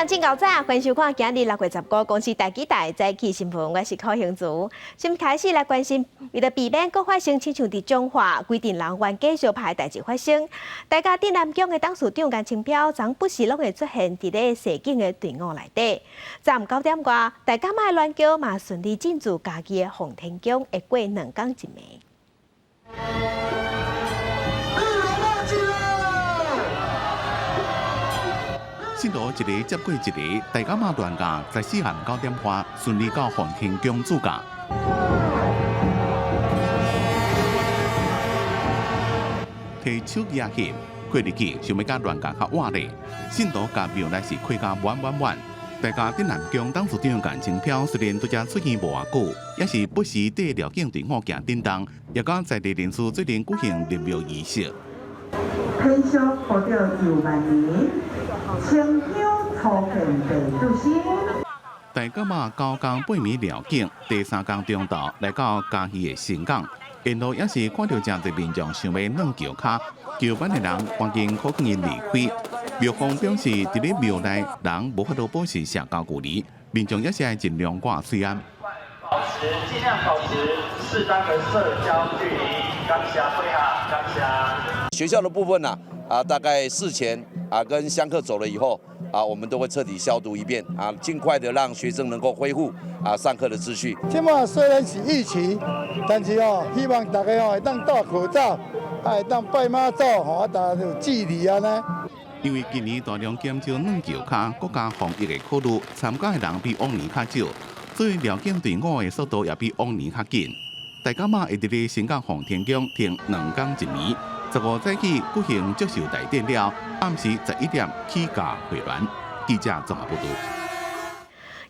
真𠢕早，歡迎收看今日6月15公視第幾台早起新聞，我是柯興竹。先開始來關心，為著避免閣發生親像佇彰化規鎮人冤家相拍的代誌發生，大甲鎮瀾宮的董事長顏清標，昨不時攏會出現佇咧示警的隊伍內底。昨暗9點外，大甲媽的鑾轎嘛順利進駐嘉義的奉天宮，會過兩工一暝。信徒一个接過一个，大甲媽鑾轎14暗9點半順利到奉天宮駐駕。提手舉翕，過日去想欲共鑾轎較活咧，信徒共廟內是開甲滿滿滿。大甲鎮瀾宮董事長顏清標雖然拄才出院無偌久，也是不時綴寮警隊伍行振動，也佮在地人士做陣舉行入廟儀式。天上福德佑萬年，清香初見地主心。大甲媽9工八暝寮境，第三工中晝來到嘉義的新港，沿路也是看著誠濟民眾想欲軟轎跤，轎班的人趕緊苦勸𪜶離開。廟方表示，佇咧廟內人無法度保持社交距離，民眾也是愛盡量掛喙罨。保持盡量保持適當的社交距離，感謝配合，感謝。學校的部分呢，大概事前跟香客走了以後，我們都會徹底消毒一遍，盡快的讓學生能夠恢復上課的秩序。這馬雖然是疫情，但是哦，希望大家哦會當戴口罩，會當拜媽祖，吼，大家有距離按呢。因為今年大量減少軟轎跤，國家防疫的考慮，參加的人比往年較少，所以寮境隊伍的速度也比往年較緊。大甲媽會佇咧新港奉天宮停兩工一暝，15早起舉行祝壽大典了，暗時11點起駕回鑾。記者綜合報導。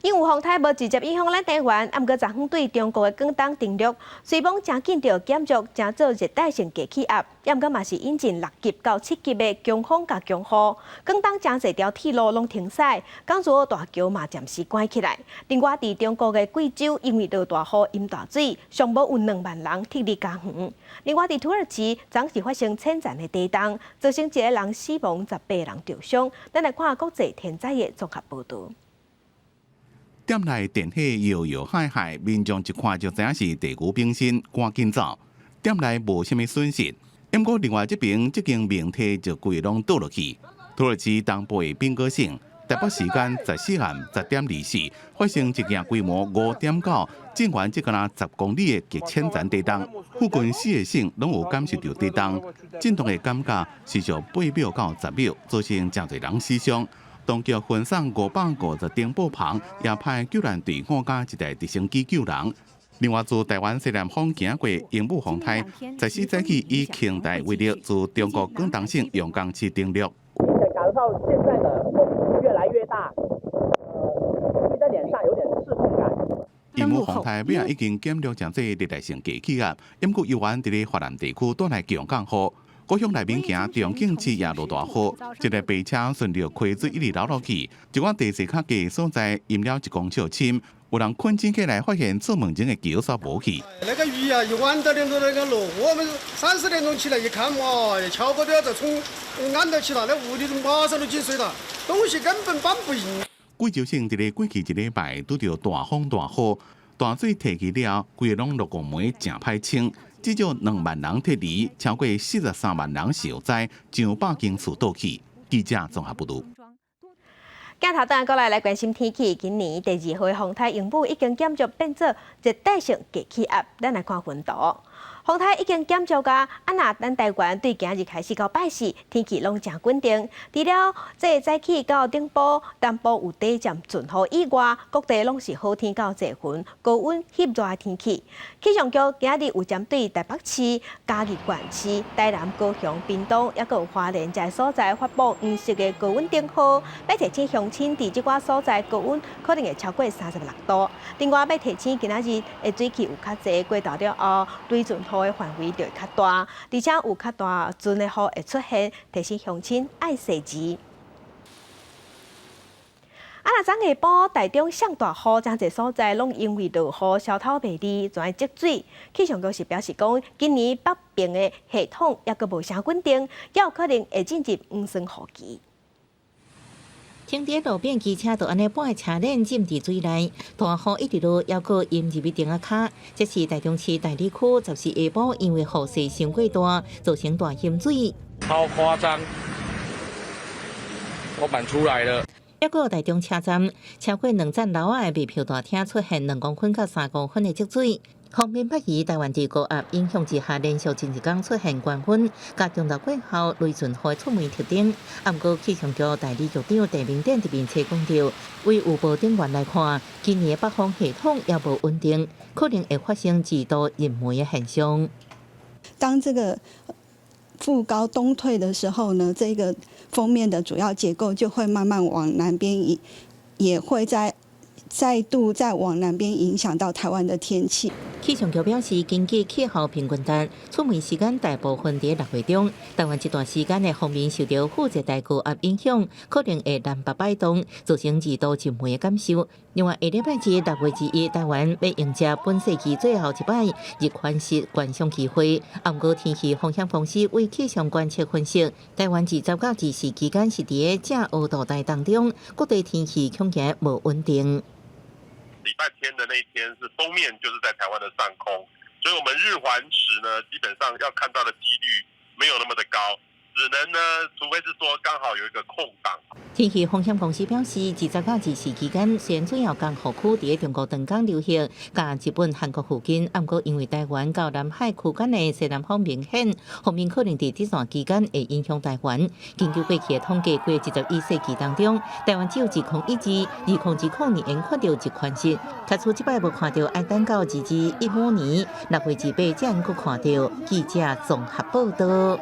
因為風颱無直接影響咱台灣，毋過昨昏對中國的廣東登陸，雖罔誠緊著減弱，成做熱帶性低氣壓，毋過嘛是引進6級到7級的強風佮強雨。廣東誠濟條鐵路攏停駛，港珠澳大橋嘛暫時關起來。另外，佇中國的貴州，因為落大雨淹大水，上無有2萬人撤離家園。另外，佇土耳其，昨是發生淺層的地動，造成一个人死亡，18人著傷。咱來看國際天災的綜合報導。店內電火搖搖晃晃，民眾一看就知影是地牛冰心，趕緊走。店內無啥物損失，毋過另外這邊這間明體就規攏倒落去。土耳其東部的賓戈省，台北時間14暗10點24，發生一件規模5.9、震源只敢若10公里的極淺層地動，附近四個省攏有感受著地動，震動的感覺持續8秒到10秒，造成誠濟人死傷。當局分送550頂布棚，也派救援隊伍佮一台直升機救人。另外，自台灣西南風行過鸚鵡風台，14早起以輕台為例，自中國廣東省陽江市登陸。明顯感受到現在的風越來越大，在臉上有點刺痛感。鸚鵡風台尾仔已經減弱成做熱帶性低氣壓，毋過猶原佇咧華南地區帶來強降雨。故鄉內面行長景市也落大雨，一个白車順著溪水一直流落去，一寡地勢較低的所在淹了1公尺深，有人困醒起來發現出門前的橋煞無去。那個雨啊，一晚到點鐘那個落，我們三四點鐘起來一看，哇，橋高都要在衝，按到起了，那屋裡馬上都進水了，東西根本搬不贏。貴州省佇咧過去一禮拜拄著大風大雨，大水退去了，規个攏落戇糜誠歹清。至少2萬人撤離，超過43萬人受災，上百間厝倒去。記者綜合報導。鏡頭轉過來來關心天氣，今年第二號的風颱鸚鵡已經減弱變做熱帶性低氣壓。咱來看雲圖，風颱已經減弱矣，若咱台灣對今日開始到拜四，天氣攏誠穩定。除了這个早起到頂晡，東部有短暫陣雨以外，各地攏是好天到濟雲、高溫翕熱的天氣。氣象局今日有針對台北市、嘉義縣市、台南、高雄、屏東，抑閣有花蓮這所在發布黃色的高溫警報，欲提醒鄉親佇這寡所在高溫可能會超過36度。另外，欲提醒今仔日的水汽有較濟，過晝了後，雷陣雨的範圍就會較大，而且有較大陣的雨會出現，提醒鄉親愛細緻。若昨下晡台中上大雨，誠濟所在攏因為落雨消透袂離，全積水。氣象局是表示講，今年北邊的系統猶閣無啥穩定，猶有可能會進入黃酸雨期。停佇路邊機車就按呢半車輪浸佇水內，大雨一直落，猶閣淹入去埕仔跤。這是台中市大里區14下晡，因為雨勢傷過大，造成大淹水。超誇張，都滿出來了。猶閣台中車站，超過兩層樓仔的賣票大廳出現2公分到3公分的積水。鋒面北移，台灣佇高壓影響之下，連續真濟工出現高溫，佮中晝過後雷陣雨出梅特徵。啊，毋過氣象局代理局長鄭明典佇面冊講著，對預報頂懸來看，今年的北風系統猶無穩定，可能會發生二度淹梅的現象。當這個副高東退的時候呢，這個鋒面的主要結構就會慢慢往南邊移，也會再度再往南邊影響到台灣的天氣。氣象局表示，根據氣候平均值，出梅時間大部分佇6月中，台灣這段時間的鋒面受著副熱帶高壓影響，可能會南北擺動，造成二度浸梅的感受。另外，下禮拜二6月21，台灣欲迎接本世紀最後一擺日環食觀賞機會。啊，毋過天氣風險公司為氣象觀測分析，台灣20到24期間是佇個正烏度帶當中，各地天氣恐驚無穩定。禮拜天的那一天是鋒面，就是在台灣的上空，所以我們日環食呢，基本上要看到的幾率沒有那麼的高，只能呢，除非是說剛好有一個空檔。天氣風險公司表示，20到24期間，雖然主要降雨區佇中國長江流域、佮日本、韓國附近，毋過因為台灣到南海區間的西南風明顯，鋒面可能佇這段期間會影響台灣。根據過去的統計，過21世紀當中，台灣只有2012、2020年看著日環食，假使這擺無看著，愛等到2215年6月28才能閣看著。記者綜合報道。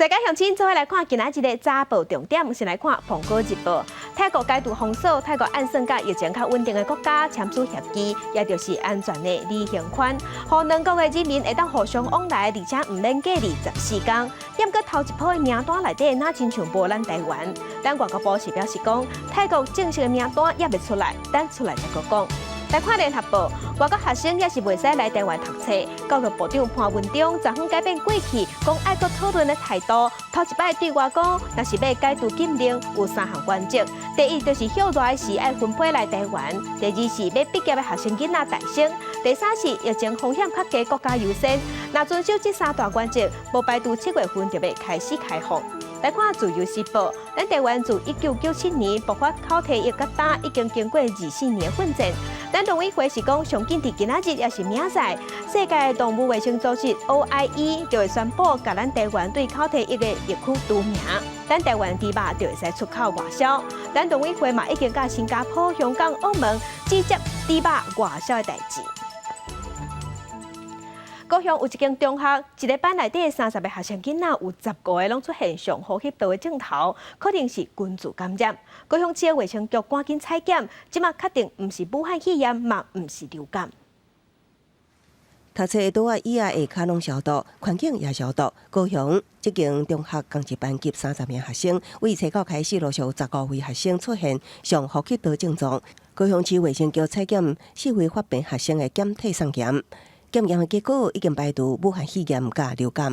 世界鄉親，做伙來看今仔日的早報重點，先來看《蘋果日報》。泰國解除封鎖，泰國按算佮疫情較穩定的國家簽署協議，也就是安全的旅行圈，予兩國的人民會當互相往來，而且毋免隔離14天。毋過頭一波的名單內底，若親像無咱台灣。咱外交部是表示講，泰國正式的名單猶未出來，等出來再閣講。來看聯合報，外國學生猶是袂使來台灣讀冊。教育部長潘文忠昨昏改變過去講愛閣討論的態度，頭一擺對外講，若是欲解除禁令，有三項原則：第一，就是歇熱時愛分批來台灣；第二是欲畢業的學生囡仔代先；第三是疫情風險較低國家優先。若遵守這三大原則，無排除7月份就欲開始開放。來看《自由時報》，咱台灣自1997年爆發口蹄疫到今，已經經過24年的奮戰。咱農委會是講，上緊佇今仔日抑是明仔載，世界動物衛生組織 OIE 就會宣布，共咱台灣對口蹄疫的疫區除名，咱台灣豬肉就會使出口外銷。咱農委會嘛已經佮新加坡、香港、澳門直接豬肉外銷的代誌。高雄有一間中學，一个班內底30個學生囡仔，有15個攏出現上呼吸道的症頭，可能是群聚感染。高雄市衛生局趕緊採檢，這馬確定毋是武漢肺炎，嘛毋是流感。讀冊桌仔椅仔下跤攏消毒，環境也消毒。高雄這間中學仝一班級30名學生，為初九開始陸續15位學生出現上呼吸道症狀。高雄市衛生局採檢四位發病學生的檢體送檢。檢驗的結果已經排除武漢肺炎佮流感。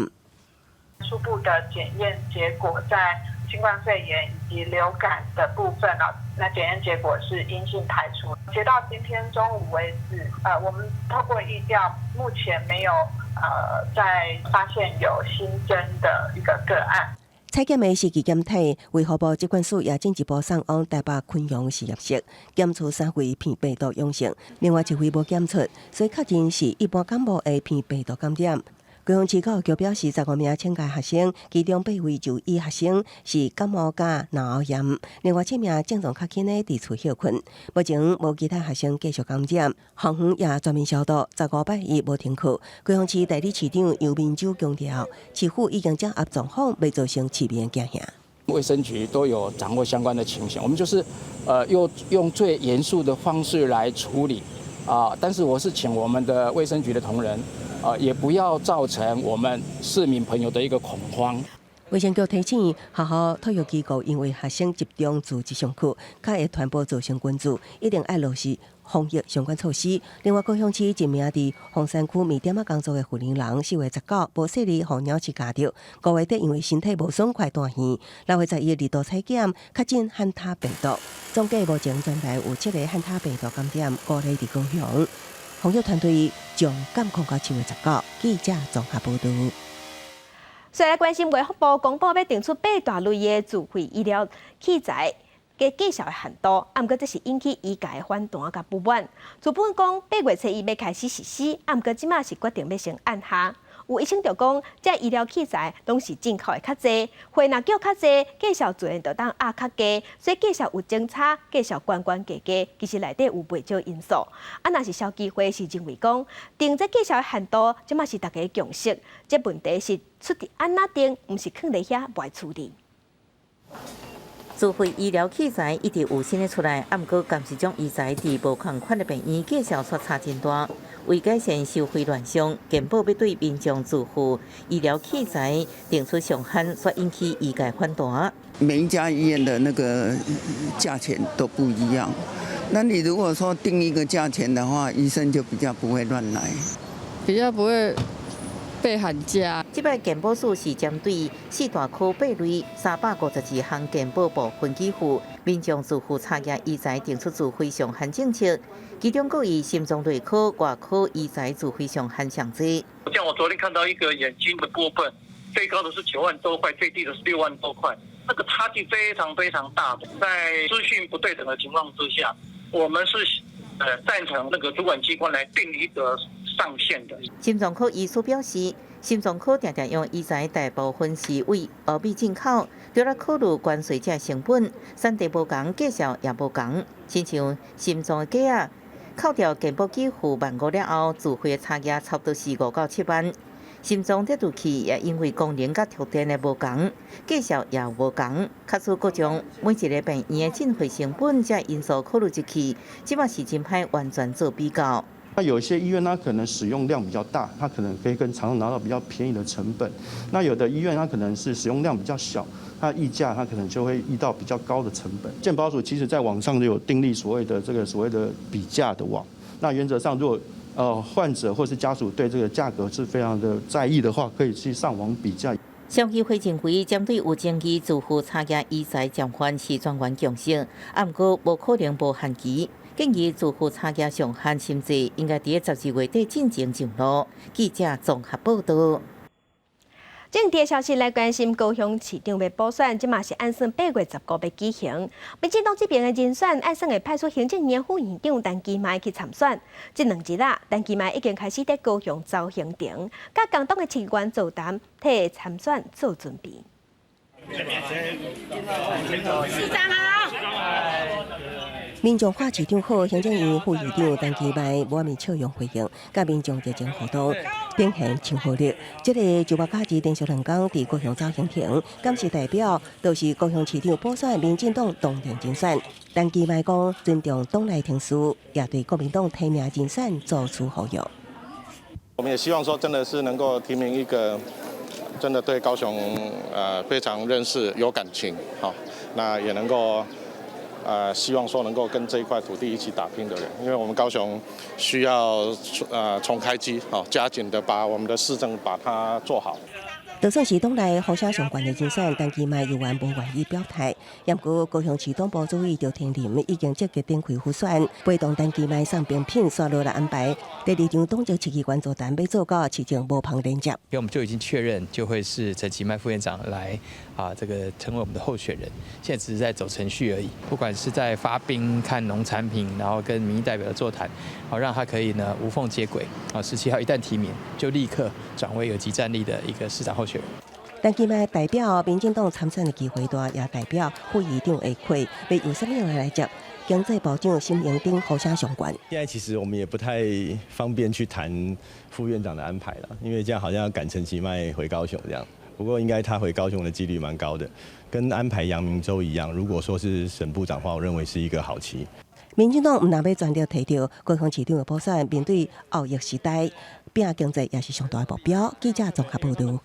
初步的檢驗結果在新冠肺炎以及流感的部分啊，那檢驗結果是陰性排除。截到今天中午為止，我們透過疫調，目前沒有再發現有新增的一個個案。採檢的試劑檢體，衛福部疾管署也進一步送往台北昆陽實驗室檢出三位鼻病毒陽性，另外一位無檢出，所以確認是一般感冒的鼻病毒感染。高雄市教育局表示，15名請假學生，其中八位就醫學生是感冒佮腦喉炎，另外七名症狀較輕的佇厝歇睏。目前無其他學生繼續感染，校園也全面消毒，15拜一無停課。高雄市代理市長游明洲強調，市府已經掌握狀況，袂造成市民驚嚇。衛生局都有掌握相關的情形，我們就是用最嚴肅的方式來處理啊。但是我是請我們的衛生局的同仁，也不要造成我們市民朋友的一個恐慌。衛生局提醒學校托育機構，因為學生集中組織上課，較會傳播造成群聚，一定愛落實防疫相關措施。另外，高雄市一名佇鳳山區麵店仔工作的婦人，4月19無細膩予鳥鼠咬著，5月底因為身體無爽快住院，6月11二度採檢確診漢他病毒。總計目前全台有七个漢他病毒感染，五个佇高雄。防疫團隊將監控到7月19。記者綜合報導。所以來關心衛福部公布欲定出八大類的自費醫療器材嘅價數限度，啊，毋過這是引起醫界的反彈佮不滿。原本講8月初一欲開始實施，啊，毋過這馬是決定欲先按下。有醫生就講，這醫療器材攏是進口的較濟，貨若叫較濟，價數自然就當壓較低，所以價數有增差，價數懸懸低低，其實內底有袂少因素。啊，若是消基會是認為講，定這價數的限度，這馬是大家的共識，這問題是出佇按怎定，毋是囥佇遐無愛處理。自費醫療器材一直有新的出來，啊，毋過仝一種醫材佇無仝款的病院價數卻差真大。為改善收費亂象，健保欲對民眾自付醫療器材定出上限，煞引起醫界反彈。每一家醫院的那個價錢都不一樣，那你如果說定一個價錢的話，醫生就比較不會亂來，比較不會被喊價。這擺健保署是針對四大科八類352項健保部分給付，民眾自付差額醫材定出自費上限政策，其中閣以心臟內科、外科醫材自費上限上濟。像我昨天看到一個眼睛的部分，最高的是9萬多塊，最低的是6萬多塊，那個差距非常非常大的。在資訊不對等的情況之下，我們是贊成那個主管機關來定一個上限的。心臟科醫師表示，心臟科定定用醫材大部分是為歐美進口，除了考慮關稅這成本，產地無仝，價數也無仝。親像心臟的機仔，扣掉健保給付1.5萬了後，自費的差額差不多是5到7萬。心臟這度器也因為功能佮特點的無仝，價數也無仝。假使閣將每一个病院的進貨成本這因素考慮入去，這馬是真歹完全做比較。那有些醫院它可能使用量比較大，它可能可以跟廠商拿到比較便宜的成本。那有的醫院它可能是使用量比較小，它議價它可能就會議到比較高的成本。健保署其實在網上就有訂立所謂的這個所謂的比價的網。那原則上，如果患者或是家屬對這個價格是非常的在意的話，可以去上網比價。消基會認為，針對有爭議自付差額醫材暫緩是全員共識，啊，毋過無可能無限期。建議自付差額上限審計應該佇12月底進前上路。記者綜合報導。政治消息來關心高雄市長欲補選，這馬是按算8月19欲舉行。民進黨這邊的人選按算會派出行政院副院長陳其邁去參選。這兩日啊，陳其邁已經開始佇高雄走行程，佮共黨的市議員座談，替參選做準備。市長好。民眾喊市長好，行政院副院長陳其邁滿面笑容回應，佮民眾熱情互動，展現親和力。這个周末假日連續兩工佇高雄走行程，敢是代表都是高雄市長補選民進黨當然人選。陳其邁講尊重黨內程序，也對國民黨提名人選做出呼籲。我們也希望說，真的是能夠提名一個真的對高雄非常認識、有感情，好，那也能夠。希望說能夠跟這一塊土地一起打拼的人，因為我們高雄需要重開機，好，加緊的把我們的市政把它做好。就算是黨內呼聲上懸的人選，陳其邁猶原無願意表態。毋過高雄市黨部主委趙天麟已經積極展開輔選，陪同陳其邁送贈品，煞落來安排。第二場黨籍市議員座談欲做到市政無縫連接。因為我們就已經確認，就會是陳其邁副院長來啊，這個成為我們的候選人。現在只是在走程序而已。不管是在發冰看農產品，然後跟民意代表的座談，好讓他可以呢無縫接軌。啊，17號一旦提名，就立刻轉為有即戰力的一個市長候選人。陳其邁代表民進黨參選的機會大，也代表副議長的缺，欲由啥物人來接？經濟部長沈榮津呼聲上懸。現在其實我們也不太方便去談副院長的安排了，因為這樣好像要趕陳其邁回高雄這樣。不過應該他回高雄的幾率蠻高的，跟安排楊明洲一樣。如果說是沈部長的話，我認為是一個好棋。民進黨毋但欲全力提著高雄市長的補選，面對後疫時代，拼經濟也是上大的目標。記者綜合報導。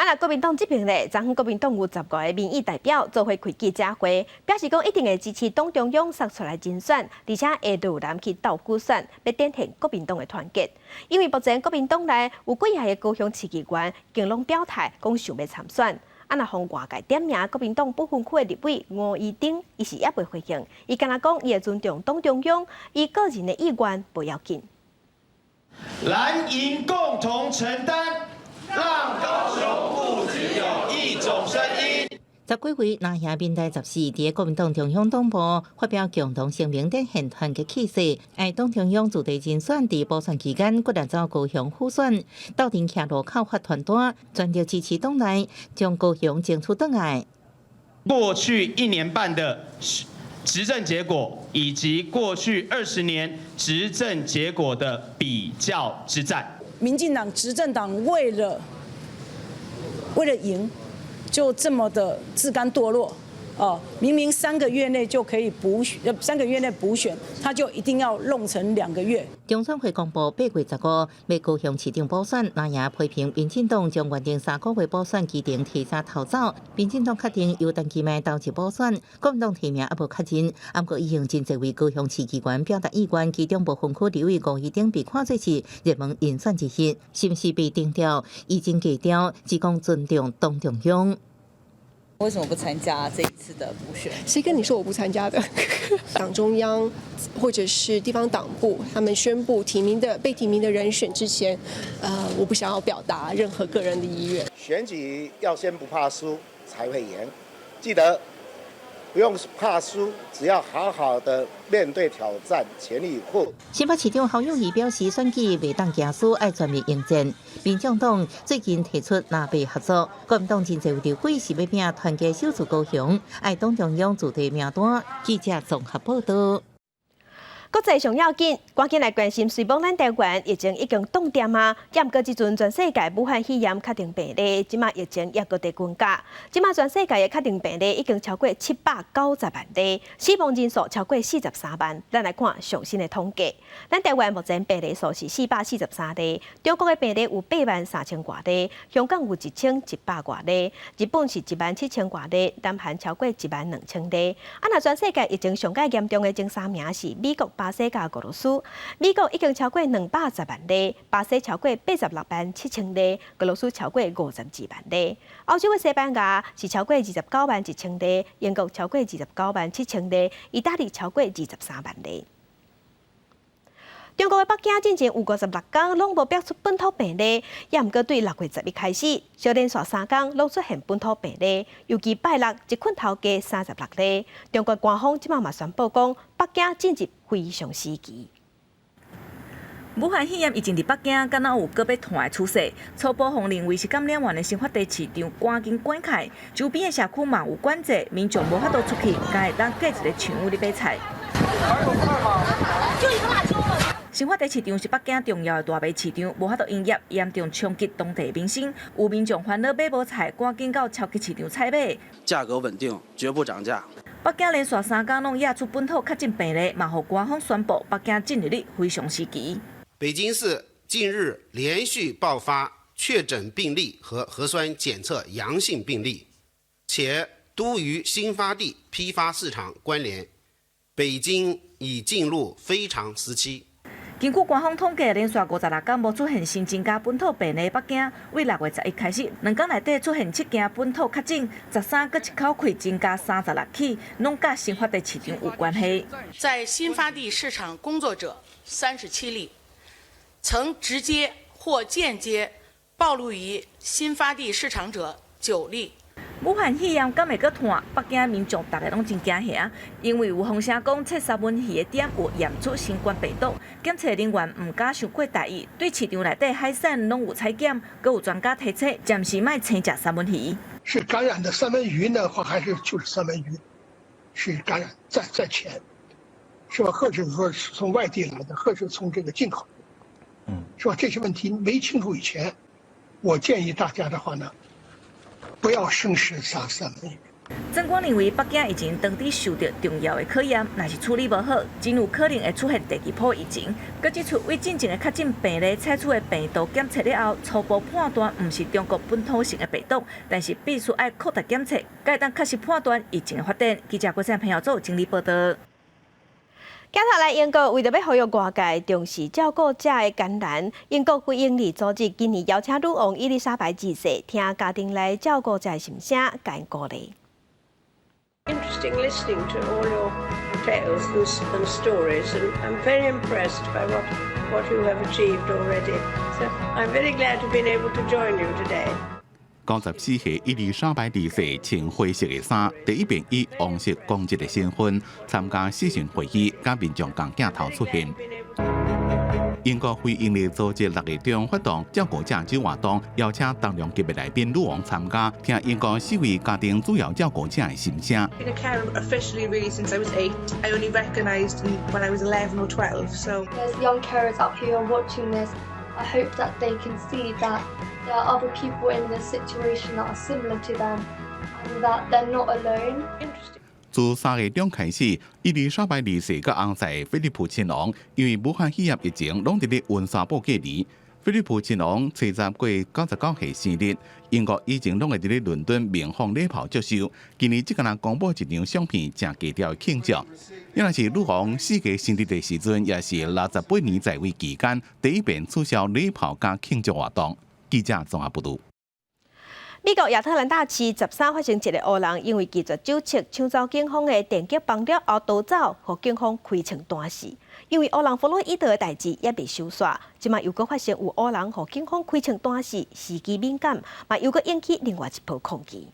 啊，若國民黨這邊咧，昨昏國民黨有15個民意代表做伙開記者會，表示講一定會支持黨中央殺出來人選，而且會落南去鬥輔選，欲展現國民黨的團結。因為目前國民黨內有幾个高雄市議員，已經攏表態講想欲參選。啊，若予外界點名國民黨不分區的立委吳怡蓁，伊是猶未回應，伊干焦講伊會尊重黨中央，伊個人的意願無要緊。藍營共同承擔，讓高雄不只有一種聲音。10幾位藍營民代14佇國民黨中央黨部發表共同聲明，展現團結氣勢。愛黨中央自提人選佇補選期間，決定走高雄輔選，鬥陣徛路口發傳單，全力支持黨內將高雄爭取轉來。過去一年半的執政結果，以及過去20年執政結果的比較之戰。民進黨執政黨為了贏，就這麼的自甘墮落，哦，明明三個月內就可以補選，三個月內補選，他就一定要弄成2個月。中選會公布8月15，欲高雄市長補選，藍營批評民進黨將原定3個月補選期程提早偷走，民進黨確定由陳其邁投入補選，國民黨提名猶無確認，毋過已經真濟位高雄市議員表達意願，其中不分區立委吳怡蓁被看做是熱門人選之一，是毋是被定調？已經低調，只講尊重黨中央。為什麼不參加這一次的補選？誰跟你說我不參加的？黨中央或者是地方黨部，他們宣布提名的被提名的人選之前，我不想要表達任何個人的意願。選舉要先不怕輸，才會贏。記得不用怕輸，只要好好的面對挑戰，全力以赴。新北市長侯友宜表示，選舉袂當驚輸，愛全力迎戰。民眾黨最近提出藍白合作，國民黨真濟位立委是欲拼團結守住高雄，愛黨中央自提名單。記者綜合報道。國際上要緊，趕緊來關心。雖罔咱台灣疫情已經凍點啊，毋過這陣全世界武漢肺炎確定病例，這馬疫情猶閣佇增加。這馬全世界的確定病例已經超過790萬例，死亡人數超過43萬。咱來看上新的統計，咱台灣目前病例數是443例，中國的病例有8萬3千外例，香港有1100外例，日本是1萬7千外例，南韓超過1萬2千例。啊，若全世界疫情上蓋嚴重的前三名是美國、巴西佮俄羅斯，美國已經超過210萬例，巴西超過86萬7千例，俄羅斯超過52萬例。歐洲的西班牙是超過29萬1千例，英國超過29萬7千例，意大利超過23萬例。中國的北京進前有56工攏無爆出本土病例，也毋過對6月11開始，小連續3工攏出現本土病例，尤其拜六一困頭加36例。中國官方這馬嘛宣布講，北京進入非常時期。武漢肺炎疫情佇北京，敢若有閣欲湠的趨勢。初步予認為是感染源的新發地市場趕緊關開，周邊的社區嘛有管制，民眾無法度出去，敢會當隔一个場咧買菜。就一個辣椒嘛。新發地市場是北京重要的大賣市場，無法度營業，嚴重衝擊當地民生。有民眾煩惱買無菜，趕緊到超級市場採買。價格穩定，絕不漲價。北京連續3工攏驗出本土確診病例，嘛予官方宣布北京進入咧非常時期。北京市近日連續爆發確診病例和核酸檢測陽性病例，且都與新發地批發市場關聯。北京已進入非常時期。根據官方統計，連續56工無出現新增加本土病例，北京對6月11開始，2工內底出現7件本土確診，13閣一口氣增加36起，攏佮新發地市場有關係。在新發地市場工作者37例，曾直接或間接暴露於新發地市場者9例。武漢肺炎敢會閣湠？北京民眾逐个攏真驚嚇，因為有風聲講切三文魚的店有驗出新冠病毒，檢測人員毋敢傷過大意，對市場內底海產攏有採檢，閣有專家提醒，暫時莫生食三文魚。是感染的三文魚呢，或還是就是三文魚，是感染在前，是吧？或者說是從外地來的，或者從這個進口，是吧？這些問題沒清楚以前，我建議大家的話呢，不要生食三文魚。曾光認為北京疫情當地受到重要的考驗，若是處理無好，真有可能會出現第二波疫情。閣指出，為進前的確診病例採取的病毒檢測了後，初步判斷毋是中國本土性的病毒，但是必須愛擴大檢測，才會當確實判斷疫情的發展。記者郭善朋友做整理報道。鏡頭來英國，為著欲呼籲外界重視照顧者的艱難，英國非營利組織今年邀請女王伊麗莎白二世聽家庭內照顧者的心聲，共𪜶鼓勵。 Interesting listening to all your tales and stories, and I'm very impressed by what you have achieved already. So I'm very glad to have been able to join you today. 94歲伊麗莎白二世穿灰色的衫，第一遍以王室公職的身份參加視訊會議，佮民眾仝鏡頭出現。英國非營利組織6月中發動照顧者週活動，邀請重量級的來賓女王參加，聽英國四位家庭主要照顧者的心聲。 Been a carer officially really since I was 8. I only recognised when I was 11 or 12. So there's young carers out here watching this. I hope that they can see that there are other people in this situation that are similar to them and that they're not alone. 自3月中開始，伊麗莎白二世佮翁婿菲利普親王因為武漢肺炎疫情，攏佇咧溫莎堡隔離。菲利普親王初十過99歲生日，英國以前攏會佇咧倫敦鳴放禮炮祝壽，今年只干焦公布一張相片，誠低調的慶祝。猶若是女王四月生日的時陣，也是68年在位期間第一遍取消禮炮佮慶祝活動。記者綜合報導。美國亞特蘭大市13發生一个烏人，因為拒絕酒測搶走警方的電擊棒了後逃走，予警方開槍彈死。因為烏人弗洛伊德的代誌猶未收煞，這馬又閣發生有烏人予警方開槍彈死，時機敏感，嘛又閣引起另外一波抗議。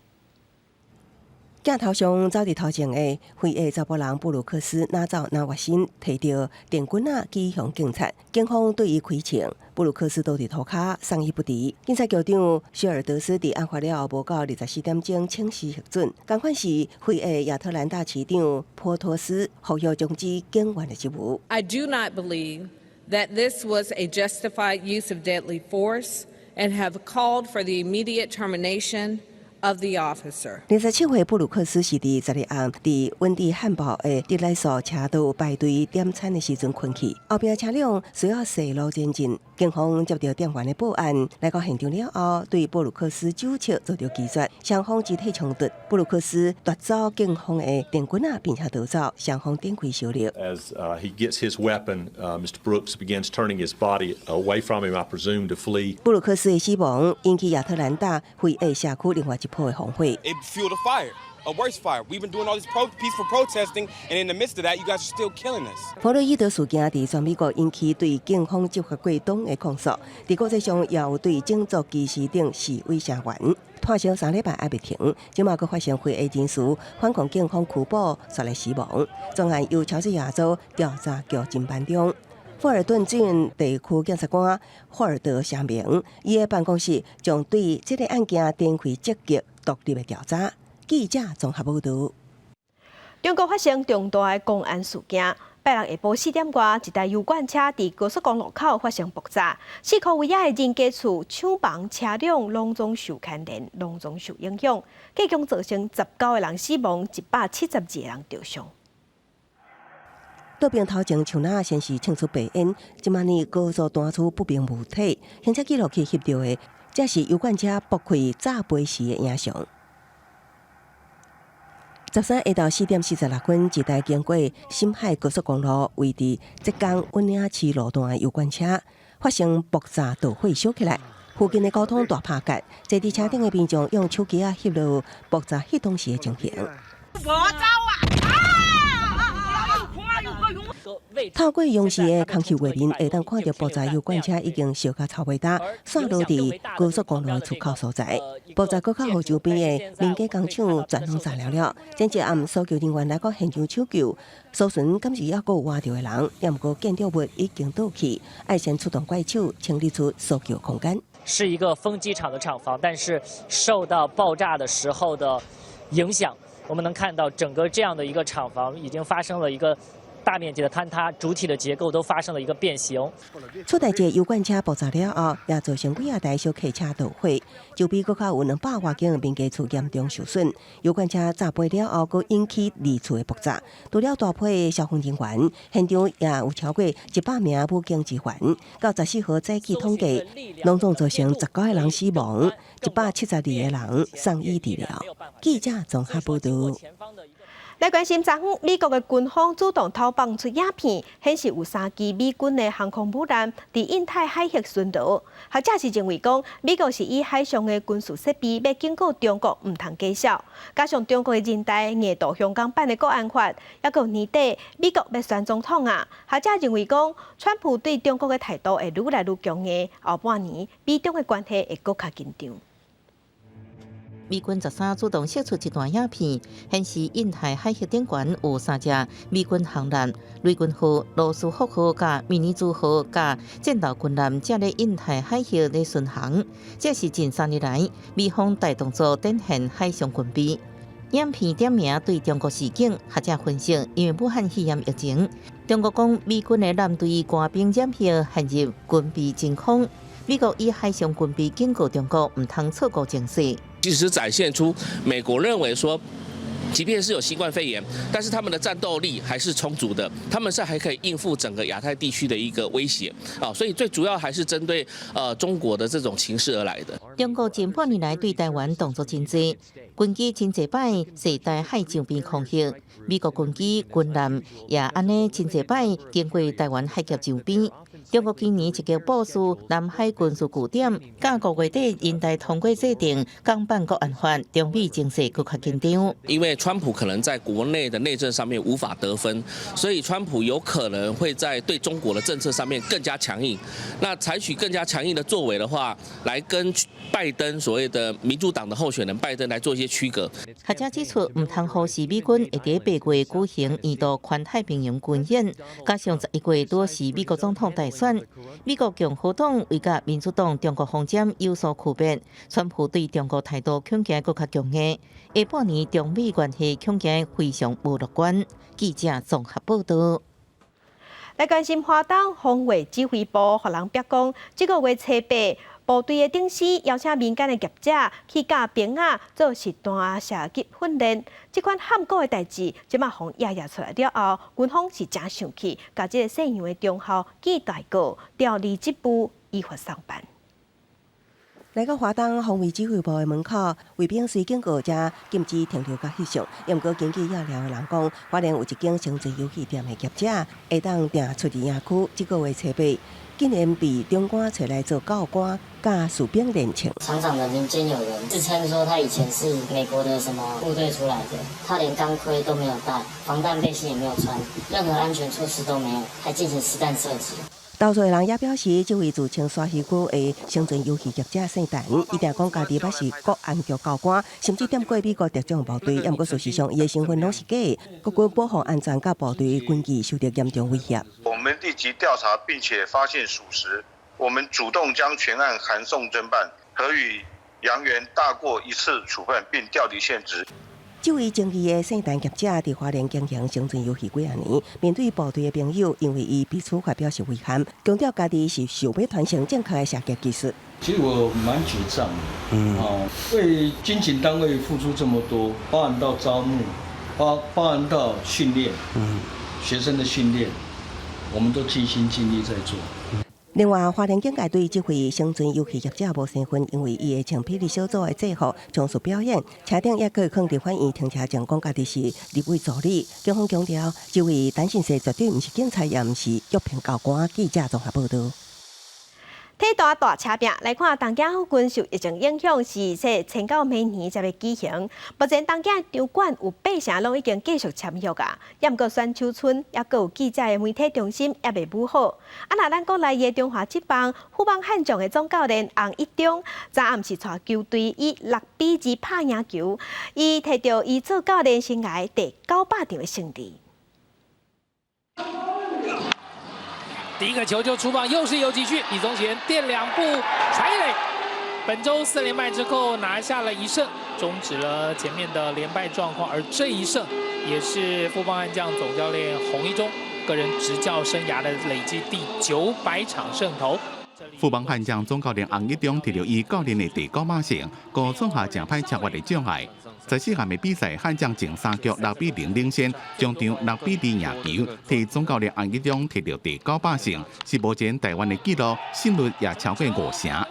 鏡頭上走佇頭前的非裔查埔人布魯克斯，哪走哪越身，提著電棍仔指向警察，警方對伊開槍，布魯克斯倒佇塗跤，送醫不治。警察局長薛爾德斯佇案發了後無夠24點鐘請辭核准，仝款是非裔亞特蘭大市長波托斯呼籲終止警員的職務。 I do not believe that this was a justified use of deadly force and have called for the immediate termination of the officer. 27歲布魯克斯是佇12暗佇溫蒂漢堡的德萊素車道排隊點餐的時陣睏去，後壁車輛需要踅路前進。警方接到店員的報案，來到現場了後，對布魯克斯酒測做著拒絕，雙方肢體衝突，布魯克斯奪走警方的電棍仔，並且逃走，雙方展開相掠。 As he gets his weapon, Mr. Brooks begins turning his body away from him, I presume, to flee. 布魯克斯的死亡引起亞特蘭大非裔社區另外一波的烽火。 It fueled a fire, a worse fire. We've been doing all this peaceful protesting, and in the midst of that, you guys are still killing us. 弗洛伊德事件佇全美國引起對警方執法過當的控訴，佇國際上也有對種族歧視等示威聲援。拖燒3禮拜猶未停，這馬閣發生非裔人士反抗警方拘捕，煞來死亡。全案由喬治亞州調查局偵辦中。富爾頓郡地區檢察官霍爾德聲明，伊的辦公室將對這個案件展開積極獨立的調查。記者綜合報導。中國發生重大的公安事件，拜六下晡4點外，一台油罐車佇高速公路口發生爆炸，四箍圍仔的人家厝、廠房、車輛攏總受牽連，攏總受影響，計共造成19個人死亡，172個人著傷。道邊頭前樹林先是衝出白煙，這馬呢高速彈出不明物體，行車記錄器翕著的，這是油罐車爆開炸飛時的影像。13下晝4點46分，一台經過沈海高速公路位佇浙江溫嶺市路段的油罐車發生爆炸導火燒起來，附近的交通大拍結，坐佇車頂的民眾用手機仔翕錄爆炸彼當時的情形。我走啊！透過央視的空氣畫面，會當看著爆炸油罐車已經燒甲臭袂焦，散落佇高速公路的出口所在。爆炸閣較予周邊的民間工廠全攏炸了了。前一暗搜救人員來到現場搶救，搜尋敢是猶閣有活著的人，也毋過建築物已經倒去，愛先出動怪手清理出搜救空間。是一個風機廠的廠房，但是受到爆炸的時候的影響，我們能看到整個這樣的一個廠房已經發生了一個大面積的坍塌，主體的結構都發生了一個變形。出代這油罐車爆炸了後，也造成幾仔台小客車導火，周邊閣較有200外間民家厝嚴重受損。油罐車炸飛了後，閣引起二次的爆炸。除了大批的消防人員，現場也有超過100名武警支援。到14號早起統計，攏總造成19個人死亡，172個人送醫治療。記者綜合報道。來關心昨昏，美國的軍方主動投放出影片，顯示有三機美軍的航空母艦佇印太海域巡邏。學者是認為講，美國是以海上的軍事設備欲警告中國毋通假手，加上中國的人大硬渡香港版的國安法，抑閣年底美國欲選總統啊。學者認為講，川普對中國的態度會愈來愈強硬，後半年美中的關係會閣較緊張。美軍13主動釋出一段影片，顯示印太海域頂懸有三隻美軍航艦，雷根號、羅斯福號佮尼米茲號佮戰鬥軍艦正咧印太海域咧巡航。這是近3年來美方大動作展現海上軍備。影片點名對中國示警，學者分析，因為武漢肺炎疫情，中國講美軍的艦隊官兵染疫，陷入軍備真空。美國以海上軍備警告中國，毋通錯估情勢。其實展現出美國認為說，即便是有新冠肺炎，但是他們的戰鬥力還是充足的，他們是還可以應付整個亞太地區的一個威脅啊，所以最主要還是針對中國的這種情勢而來的。中國近半年來對台灣動作真濟，軍機真濟擺踅台海上邊空域，美國軍機軍艦也按呢真濟擺經過台灣海峽上邊。中國今年積極部署南海軍事據點，到5月底人大通過制定港版國安法，中美情勢閣較緊張。因為川普可能在國內的內政上面無法得分，所以川普有可能會在對中國的政策上面更加強硬。那採取更加強硬的作為的話，來跟拜登所謂的民主黨的候選人拜登來做一些區隔。學者指出，毋通忽視美軍會佇8月舉行年度環太平洋軍演，加上11月拄是美國總統大選，美國共和黨會佮民主黨中國方針有所區別，川普對中國態度恐驚閣較強硬，下半年中美關係恐驚非常無樂觀。記者綜合報道。來關心花東防衛指揮部，予人逼講，這個月初八，部隊的頂司邀請民間的業者去教兵仔做實彈射擊訓練。這款譀古的代誌，這馬予掖掖出來了後，軍方是誠生氣，共這个姓楊的中校記大過，調離職務，依法送辦。來到花東防衛指揮部的門口，衛兵隨經過遮禁止停留佮翕相。毋過根據掖料的人講，花蓮有一間生存遊戲店的業者會當訂出入營區，這個月初八竟然被長官揣來做教官，教士兵練槍。廠長的民間有人自稱說他以前是美國的什麼部隊出來的，他連鋼盔都沒有戴，防彈背心也沒有穿，任何安全措施都沒有，還進行實彈射擊。投訴的人也表示，這位自稱沙魚區的生存遊戲業者姓陳，伊定講家己捌是國安局教官，甚至踮過美國特種部隊。毋過事實上，伊的身份攏是假的。國軍保護安全佮部隊軍紀受到嚴重威脅。我們立即調查，並且發現屬實，我們主動將全案函送偵辦，核予楊元大過一次處分，並調離現職。這位爭議的聖誕業者佇花蓮經營生存遊戲幾仔年，面對部隊的朋友，因為伊被處罰表示遺憾，強調家己是想欲傳承正確的射擊技術。其實我蠻沮喪的，哦，為軍警單位付出這麼多，包含到招募，包含到訓練，學生的訓練，我們都盡心盡力在做。另外，花蓮警界對這位生存遊戲業者無身份，因為伊會穿霹靂小組的制服從事表演，車頂也閣囥佇法院停車場，講家己是立委助理。警方強調，這位陳姓氏絕對毋是警察，也毋是玉屏教官。記者綜合報道。體壇大車拼來看，東京府近受疫情影響，是說遷到明年才欲舉行。目前東京場館有八成攏已經繼續簽約啊，也毋過選手村抑閣有記者的媒體中心猶未補好。啊，若咱國內的中華職棒富邦悍將的總教練洪一中，昨暗是帶球隊以6比2拍贏球，伊摕著伊做教練生涯第900場的勝利。第一個球就出棒，又是游擊訊，李宗賢墊兩步傳一壘。本週四連敗之後拿下了一勝，終止了前面的連敗狀況，而這一勝也是富邦悍將總教練洪一中個人執教生涯的累計第900場勝投。富邦悍將總教練洪一中摕著伊教練的第九馬勝，閣創下誠歹超越的障礙。十四項的比賽，悍將前三局6比0領先，終場6比2贏球，替總教練洪一中摕著第九百勝，是目前台灣的紀錄，勝率也超過五成。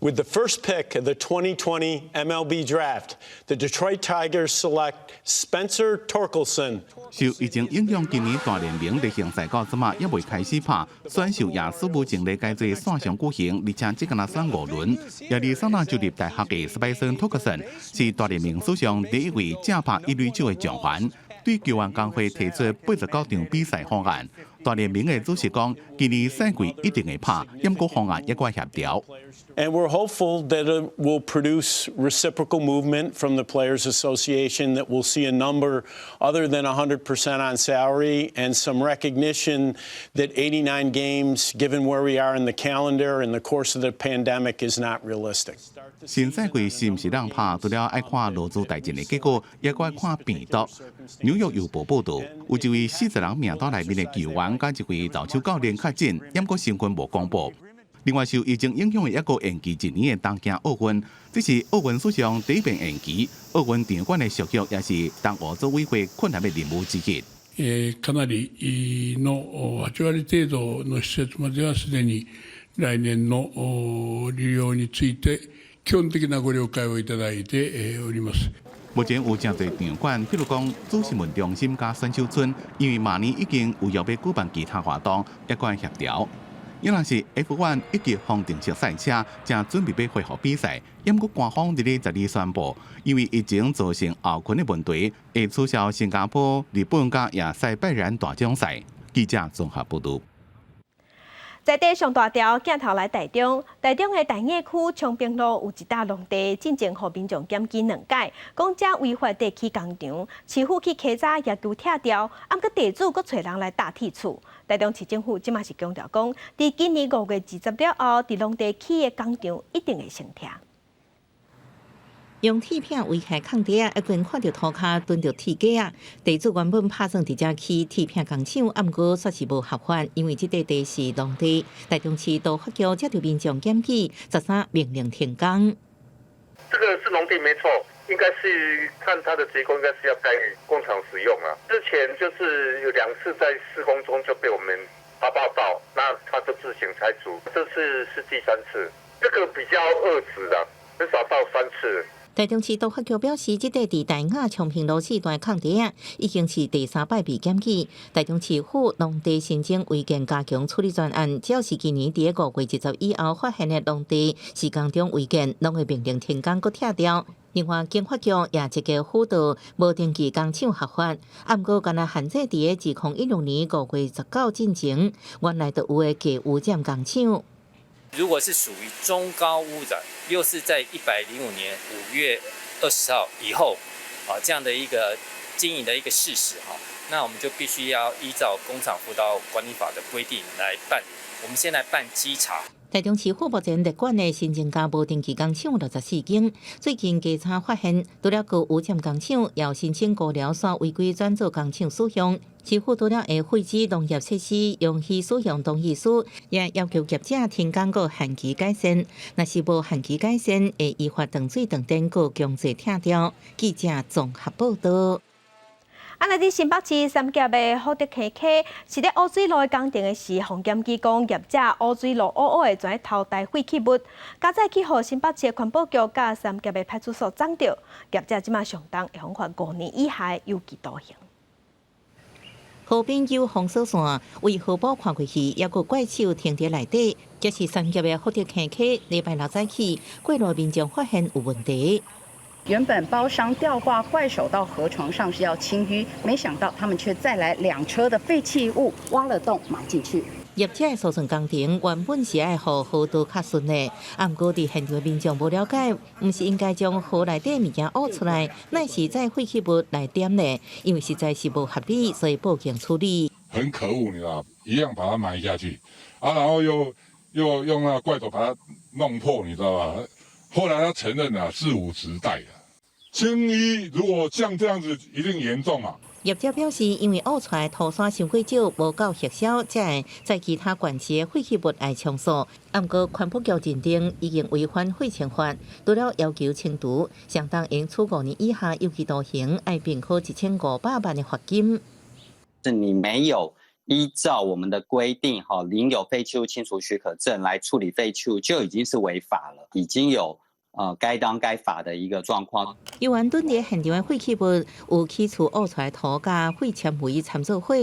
With the first pick of the 2020 MLB Draft, the Detroit Tigers select Spencer Torkelson. 受疫情影響，今年大聯盟例行賽到這馬猶未開始拍，選秀也史無前例改做線上舉行，而且只干焦選五輪。亞利桑那州立大學的斯派森托克森是大聯盟史上第一位正拍一壘手的狀元，對球員工會提出89場比賽方案。大聯盟的主席講，今年賽季一定會拍，毋過方案猶閣協調。 And we're hopeful that it will produce reciprocal movement from the Players Association, that we'll see a number other than 100% on salary and some recognition that 89 games, given where we are in the calendar and the course of the pandemic, is not realistic. 新賽季是毋是通拍，除了愛看勞資大戰的結果，猶閣愛看病毒。紐約郵報報導，有一位40人名單內面的球員，佮一位投手教練確診，毋過身份無公布。另外，受疫情影響的猶閣延期一年的東京奧運，這是奧運史上第一遍延期。奧運場館的續約也是東奧組委會困難的任務之一。かなりの8割程度の施設まではすでに來年の利用について基本的なご了解をいただいております。目前有誠濟場館，譬如講主新聞中心佮選手村，因為明年已經有約欲舉辦其他活動，猶閣愛協調。猶若是 F1 一級方程式賽車，正準備欲恢復比賽，毋過官方佇咧12宣布，因為疫情造成後勤的問題，會取消新加坡、日本佮亞塞拜然大獎賽。記者綜合報導。在地上大條鏡頭來台中，台中的大雅區昌平路有一搭農地，進前予民眾檢舉兩擺，講這違法地起工廠，市府去稽查要求拆掉，毋過地主閣揣人來搭鐵厝。台中市政府這馬是強調講，佇今年5月20了後，佇農地起的工廠一定會先拆。用鐵片圍起空地啊，一經看著塗跤蹲著鐵架啊。地主原本拍算佇遮起鐵片工廠，毋過煞是無合法，因為這塊地是農地。台中市都發局接著民眾檢舉，13命令停工。這個是農地沒錯，應該是看它的結構，應該是要蓋工廠使用啊。之前就是有兩次在施工中就被我們發報到，那他就自行拆除。這次是第三次，這個比較惡質的，至少到三次。台中市都發局表示，這塊佇大雅昌平路四段空地啊，已經是第三擺被檢舉。台中市府農地申請違建加強處理專案，只要是今年佇5月20以後發現的農地施工中違建，攏會命令停工閣拆掉。另外，經發局也積極輔導無登記工廠合法，毋過干焦限制佇2016年5月19進前，原來就有的低污染工廠。如果是屬於中高污染，又是在105年5月20號以後啊，這樣的一個經營的一個事實哈，那我們就必須要依照工廠輔導管理法的規定來辦理。我們先來辦稽查。台中市府目前列管的新增加無登記工廠64間，最近稽查發現，除了高污染工廠，也有申請高寮煞違規轉做工廠使用。市府除了會廢止農業設施容許使用同意書，也要求業者停工閣限期改善。若是無限期改善，會依法斷水斷電，閣強制拆掉。記者綜合報導。啊！那佇新北市三峽的福德溪溪，是咧污水路的工程的時，予檢舉講業者污水路烏烏的跩偷帶廢棄物，加載去予新北市的環保局佮三峽的派出所摠著，業者這馬上重會予罰5年以下的有期徒刑。河邊有封鎖線，為河寶看過去，猶閣怪手停佇內底。這是三峽的福德溪溪，禮拜六早起，過路民眾發現有問題。原本包商吊掛怪手到河床上是要清淤，沒想到他們卻載來兩車的廢棄物，挖了洞埋進去。業者的疏浚工程原本是愛予河道較順的，毋過佇現場民眾無了解，毋是應該將河內底物件挖出來，乃是載廢棄物來點呢？因為實在是無合理，所以報警處理。很可惡，你知道，一樣把它埋下去，啊，然後又用那個怪手把它弄破，你知道吧？後來他承認了，是五十袋的。清淤如果像這樣子，一定嚴重啊！業者表示，因為挖出來土沙傷過少，無夠核銷，才會在其他縣市的廢棄物來上訴。毋過，環保局認定已經違反廢清法，除了要求清除，相當應處5年以下有期徒刑，愛併科1500萬的罰金。是你沒有依照我們的規定，哈，領有廢棄物清除許可證來處理廢棄物，就已經是違法了，已經有該當該罰的一個狀況。猶原蹲佇現場的廢棄物有起厝挖出來土佮廢纖維摻做伙，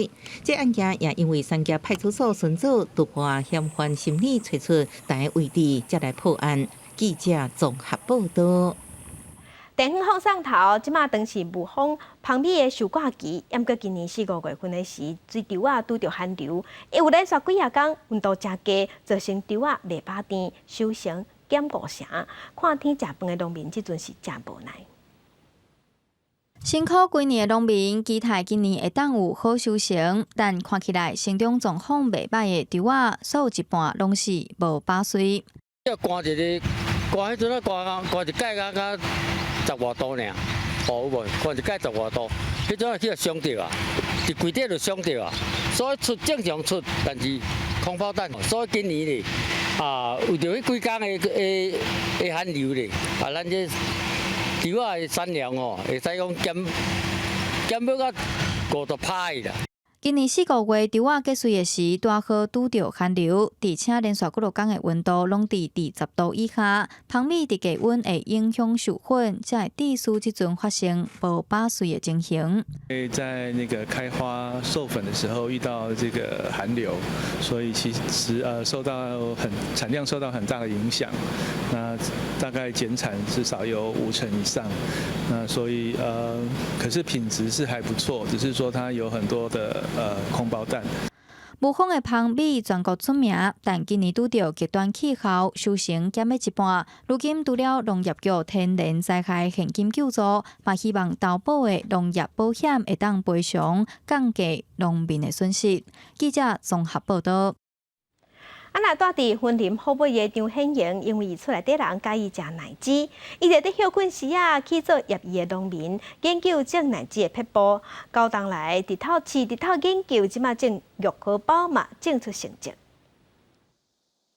這案件也因為三峽派出所巡查突破嫌犯心理，揣出佇個位置，才來破案。記者綜合報道。地方放送頭，這馬當是霧峰蜂蜜的收割期，毋過今年四五月份的時，水稻仔拄著寒流，有連續幾仔工溫度誠低，造成稻仔袂飽甜，收成減五成。看天食飯的農民這陣是誠無奈。辛苦幾年的農民，期待今年會當有好收成，但看起來成長狀況袂䆀的稻仔，所有一半攏是無飽穗。這寒一个，寒彼陣啊，寒寒一擺才才十外度爾，哦有無？寒一擺十外度，彼陣啊去予傷著啊，佇櫃底就傷著啊，所以出正常出，但是空包彈，所以今年咧啊，為著彼幾工的的的寒流咧，啊，咱這稻仔的產量吼，會使講減減欲到50%啦。今年四五月稻仔結穗的時，拄好拄著寒流，而且連續幾落工的溫度攏佇20度以下，蜂蜜佇低溫會影響授粉，才會致使這陣發生無飽穗的情形。在那個開花授粉的時候遇到這個寒流，所以其實受到很產量受到很大的影響，那大概減產至少有五成以上。那所以可是品質是還不錯，只是說它有很多的空包彈。霧峰的蜂蜜全國出名，但今年拄著極端氣候，收成減欲一半。如今除了農業局天然災害現金救助，嘛希望投保的農業保險會當賠償，降低農民的損失。記者綜合報道。啊，若蹛佇雲林虎尾的張顯榮，因為伊厝內底人佮意食奶薑，伊就佇歇睏時啊去做業餘的農民，研究種奶薑的撇步。九冬來日頭試日頭研究，這馬種玉荷包嘛，種出成績。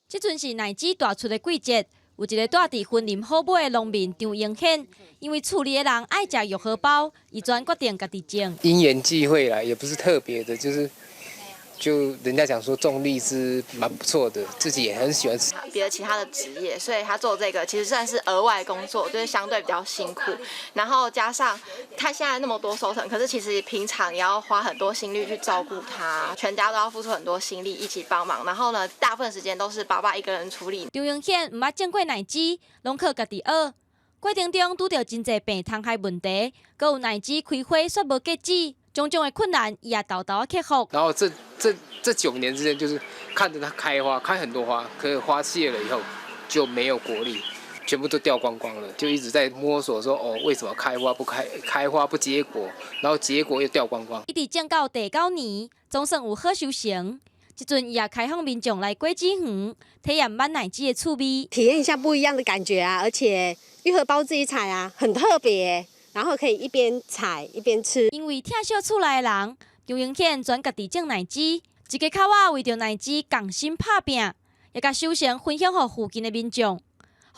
這陣是奶薑大出的季節，有一個蹛佇雲林虎尾的農民張英顯，因為厝裡的人愛食玉荷包，伊專決定家己種。因緣際會啦，也不是特別的，就是。就人家講說種荔枝蠻不錯的，自己也很喜歡吃。別的其他的職業，所以他做這個其實算是額外工作，就是相對比較辛苦。然後加上他現在那麼多收成，可是其實平常也要花很多心力去照顧他，全家都要付出很多心力一起幫忙。然後呢，大部分時間都是爸爸一個人處理。張英顯毋捌種過奶薑，攏靠家己學。過程中拄著真濟病蟲害問題，閣有奶薑開花煞無結籽。種種的困難，伊也沓沓克服。然後這9年之間，就是看着它開花，開很多花，可是花謝了以後就沒有果粒，全部都掉光光了，就一直在摸索說，哦，為什麼開花不開，開花不結果，然後結果又掉光光。一直種到第九年，總算有好收成。這陣伊也開放民眾來果子園體驗挽奶薑的趣味，體驗一下不一樣的感覺啊！而且玉荷包自己採啊，很特別。然後可以一邊採一邊吃。因為疼惜厝內的人，張英顯轉家己種奶薑，一家口仔為著奶薑仝心拍拚，也共收成分享予附近的民眾，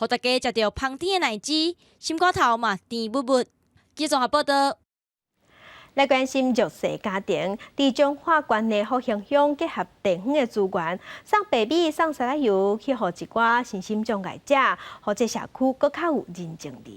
予大家食著芳甜的奶薑，心肝頭嘛甜蜜蜜。記者綜合報道。來關心弱勢家庭，佇彰化縣的福興鄉結合地方的資源，送白米、送沙拉油去予一寡身心障礙者，予這社區閣較有人情味。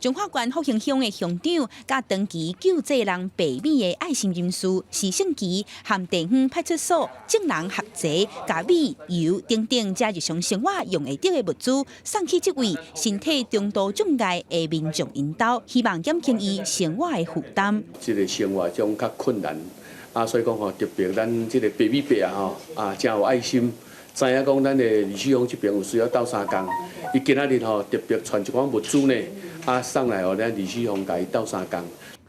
彰化縣福興鄉的鄉長，佮長期救濟人白米的愛心人士施勝奇，和地方派出所眾人合齊，共米、油等等這日常生活用會著的物資送去這位身體中度障礙的民眾𪜶兜，希望減輕伊生活的負擔。這個生活中較困難，啊，所以講吼，特別咱這個白米伯啊吼，啊，誠有愛心。知影講咱的二四鄉這邊有需要鬥相共，伊今仔日吼特別傳一寡物資呢，啊送來予咱二四鄉共伊鬥相共。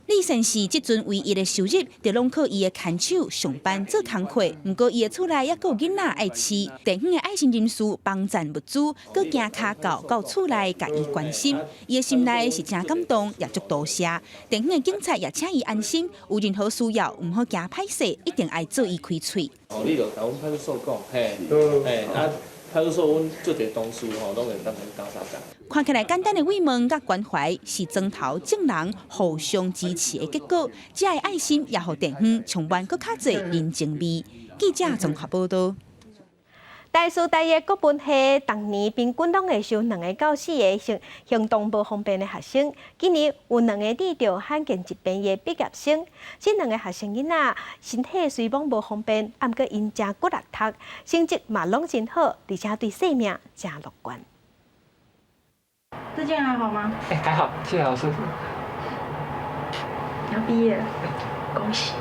李先生這陣唯一的收入，就攏靠伊的牽手上班做工課。毋過伊的厝內猶閣有囡仔愛飼，地方的愛心人士幫贊物資，閣行跤到厝內共伊關心，伊的心內是誠感動，也足多謝。地方的警察也請伊安心，有任何需要，毋好驚歹勢，一定愛做伊開喙。哦，你就共阮派出所講，嘿，嘿，啊，派出所阮足濟同事吼，攏會當共鬥相共。看起來簡單的慰問佮關懷，是莊頭眾人互相支持的結果。這个愛心也予地方充滿閣較濟人情味。記者綜合報道。台師大的國文系，逐年平均攏會收兩个到四个行行動無方便的學生。今年有兩个得著罕見疾病的畢業生，這兩个學生囡仔身體雖罔無方便，毋過𪜶誠骨力讀，成績嘛攏真好，而且對生命誠樂觀。最近還好嗎？欸，還好，謝謝老師。要畢業了，恭喜！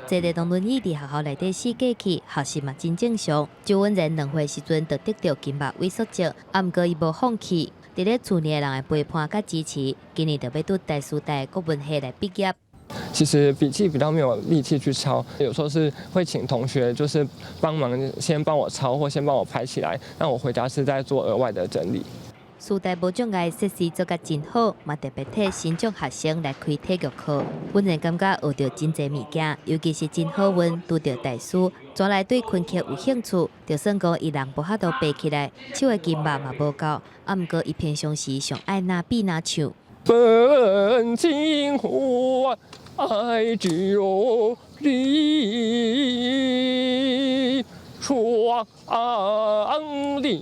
坐電動輪椅佇學校內底四界去，學習嘛真正常。周文仁2歲時陣就得著筋肉萎縮症，啊，毋過伊無放棄，佇咧厝內的人的陪伴佮支持，今年就欲拄台師大國文系來畢業。其實筆記比較沒有力氣去抄，有時候是會請同學就是幫忙先幫我抄或先幫我拍起來，那我回家是再做額外的整理。師大無障礙設施做甲真好，嘛特別替身障學生來開體育課。本人感覺學著真濟物件，尤其是真好運，拄著大師，轉來對昆曲有興趣。就算講伊人無法度爬起來，手的筋肉嘛無夠，啊，毋過伊平常時上愛拿筆拿唱。本情愛就你窗簾。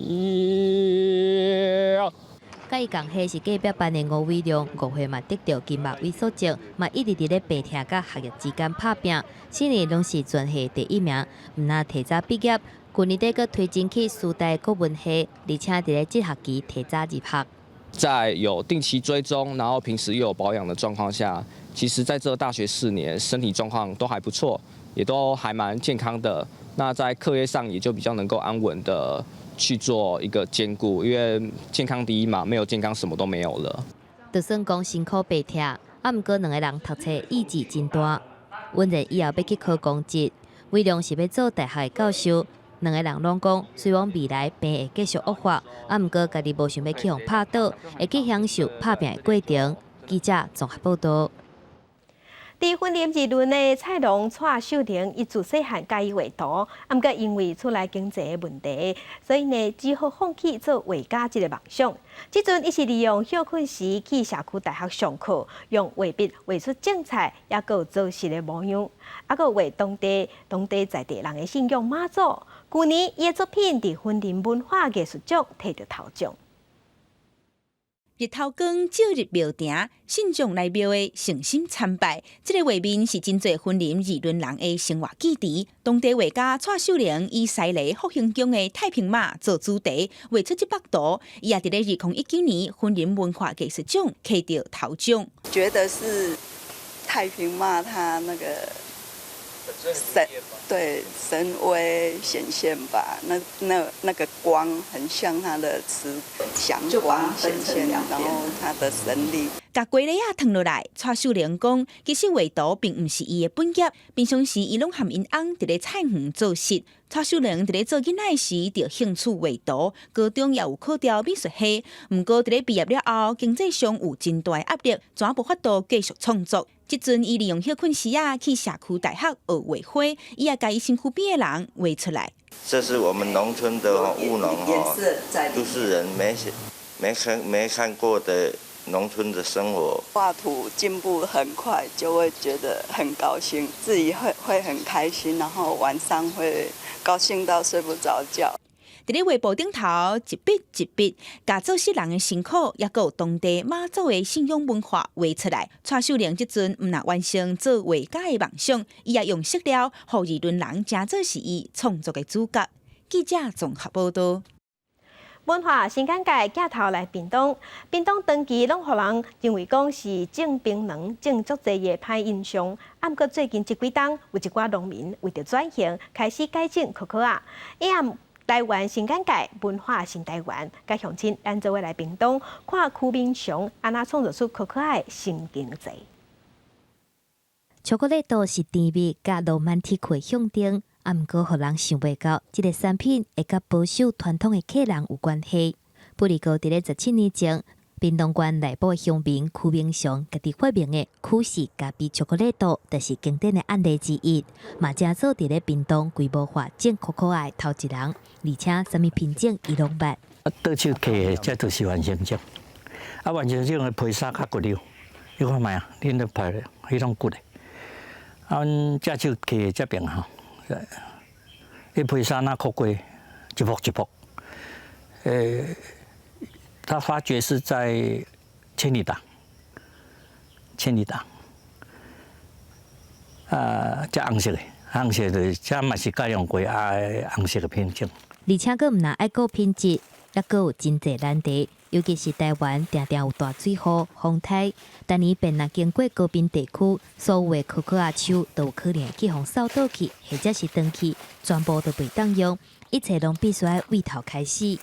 佮伊仝歲是隔壁班的吳偉良，5歲嘛得著筋肉萎縮症，嘛一直佇咧病痛佮學業之間拍拚，四年攏是全系第一名，毋但提早畢業，舊年底閣推甄去師大國文系，而且佇咧這學期提早入學。在有定期追蹤，然後平時又有保養的狀況下，其實在這大學4年，身體狀況都還不錯，也都還蠻健康的。那在課業上也就比較能夠安穩的去做一個兼顧，因為健康第一嘛，沒有健康什麼都沒有了。就算講辛苦白疼，啊，毋過兩个人讀冊意志真大。溫仁以後欲去考公職，威良是欲做大學的教授。兩个人攏講，雖罔未來病會繼續惡化，啊，毋過家己無想欲去予拍倒，會去享受拍拚的過程。記者綜合報道。佇雲林二崙的菜農蔡秀玲，伊自細漢佮意畫圖，毋過因為厝內經濟的問題，所以呢只好放棄做畫家這个夢想。這陣伊是利用歇睏時去社區大學上課，用畫筆畫出種菜，猶閣有做事的模樣，猶閣畫當地在地人的信仰媽祖。舊年伊的作品佇雲林文化藝術獎提著頭獎。日頭光照入廟埕，信眾來廟的誠心參拜。這个畫面是真濟雲林二崙人的生活記憶。當地畫家蔡秀玲以西螺福興宮的太平媽做主題，畫出這幅圖。伊也佇咧2019年雲林文化藝術獎提著頭獎。覺得是太平媽，她那個神對神威顯現吧，那個光很像他的慈祥光顯現，然後他的神力。共雞螺仔褪落來，蔡秀玲講，其實畫圖並毋是伊的本業，平常時伊攏和𪜶翁佇咧菜園做穡。蔡秀玲佇咧做囡仔時就興趣畫圖，高中也有考著美術系，毋過佇咧畢業了後，經濟上有真大的壓力，怎無法度繼續創作。這陣伊利用歇睏時仔去社區大學學畫花，伊也共伊身軀邊的人畫出來。這是我們農村的務農哈，都市人沒看過的農村的生活。畫圖進步很快，就會覺得很高興，自己會很開心，然後晚上會高興到睡不着覺。佇咧畫布頂頭，一筆一筆，共做穡人的辛苦，猶閣有當地媽祖的信仰文化畫出來。蔡秀玲這陣毋但完成做畫家的夢想，伊也用色料，予二崙人成做是伊創作的主角。記者綜合報道。文化新簡介鏡頭來屏東，屏東長期攏予人認為講是種檳榔、種足濟的歹印象。啊，毋過最近這幾冬，有一寡農民為著轉型，開始改種可可仔。伊也台灣新簡介文化新台灣，佮鄉親咱做伙來屏東看區民雄按怎創造出可可仔的新經濟。巧克力豆是甜蜜佮羅曼蒂克的象徵，啊，毋過予人想袂到，這個產品會佮保守傳統的客人有關係。布里哥佇咧17年前，屏東縣內埔鄉民區明雄家己發明的區氏咖啡巧克力豆，就是經典的案例之一。嘛，成做佇咧屏東規模化種可可愛頭一人，而且啥物品種伊攏捌。啊，倒手揢的，這就是原生種。啊，原生種的皮衫較骨溜，你看覓啊？恁咧拍咧，彼種骨的。啊，阮正手揢的這爿吼，彼皮衫若箍過一幅一幅。他發掘是在千里達，千里達。啊，這紅色的，紅色的，這嘛是改良過啊，紅色的品種。而且閣毋但愛顧品質，猶閣有真濟難題，尤其是台灣定定有大水雨、風颱，逐年便若經過高屏地區，所有的可可仔樹都有可能會去予掃倒去，或者是斷去，全部都袂當用，一切攏必須愛對頭開始。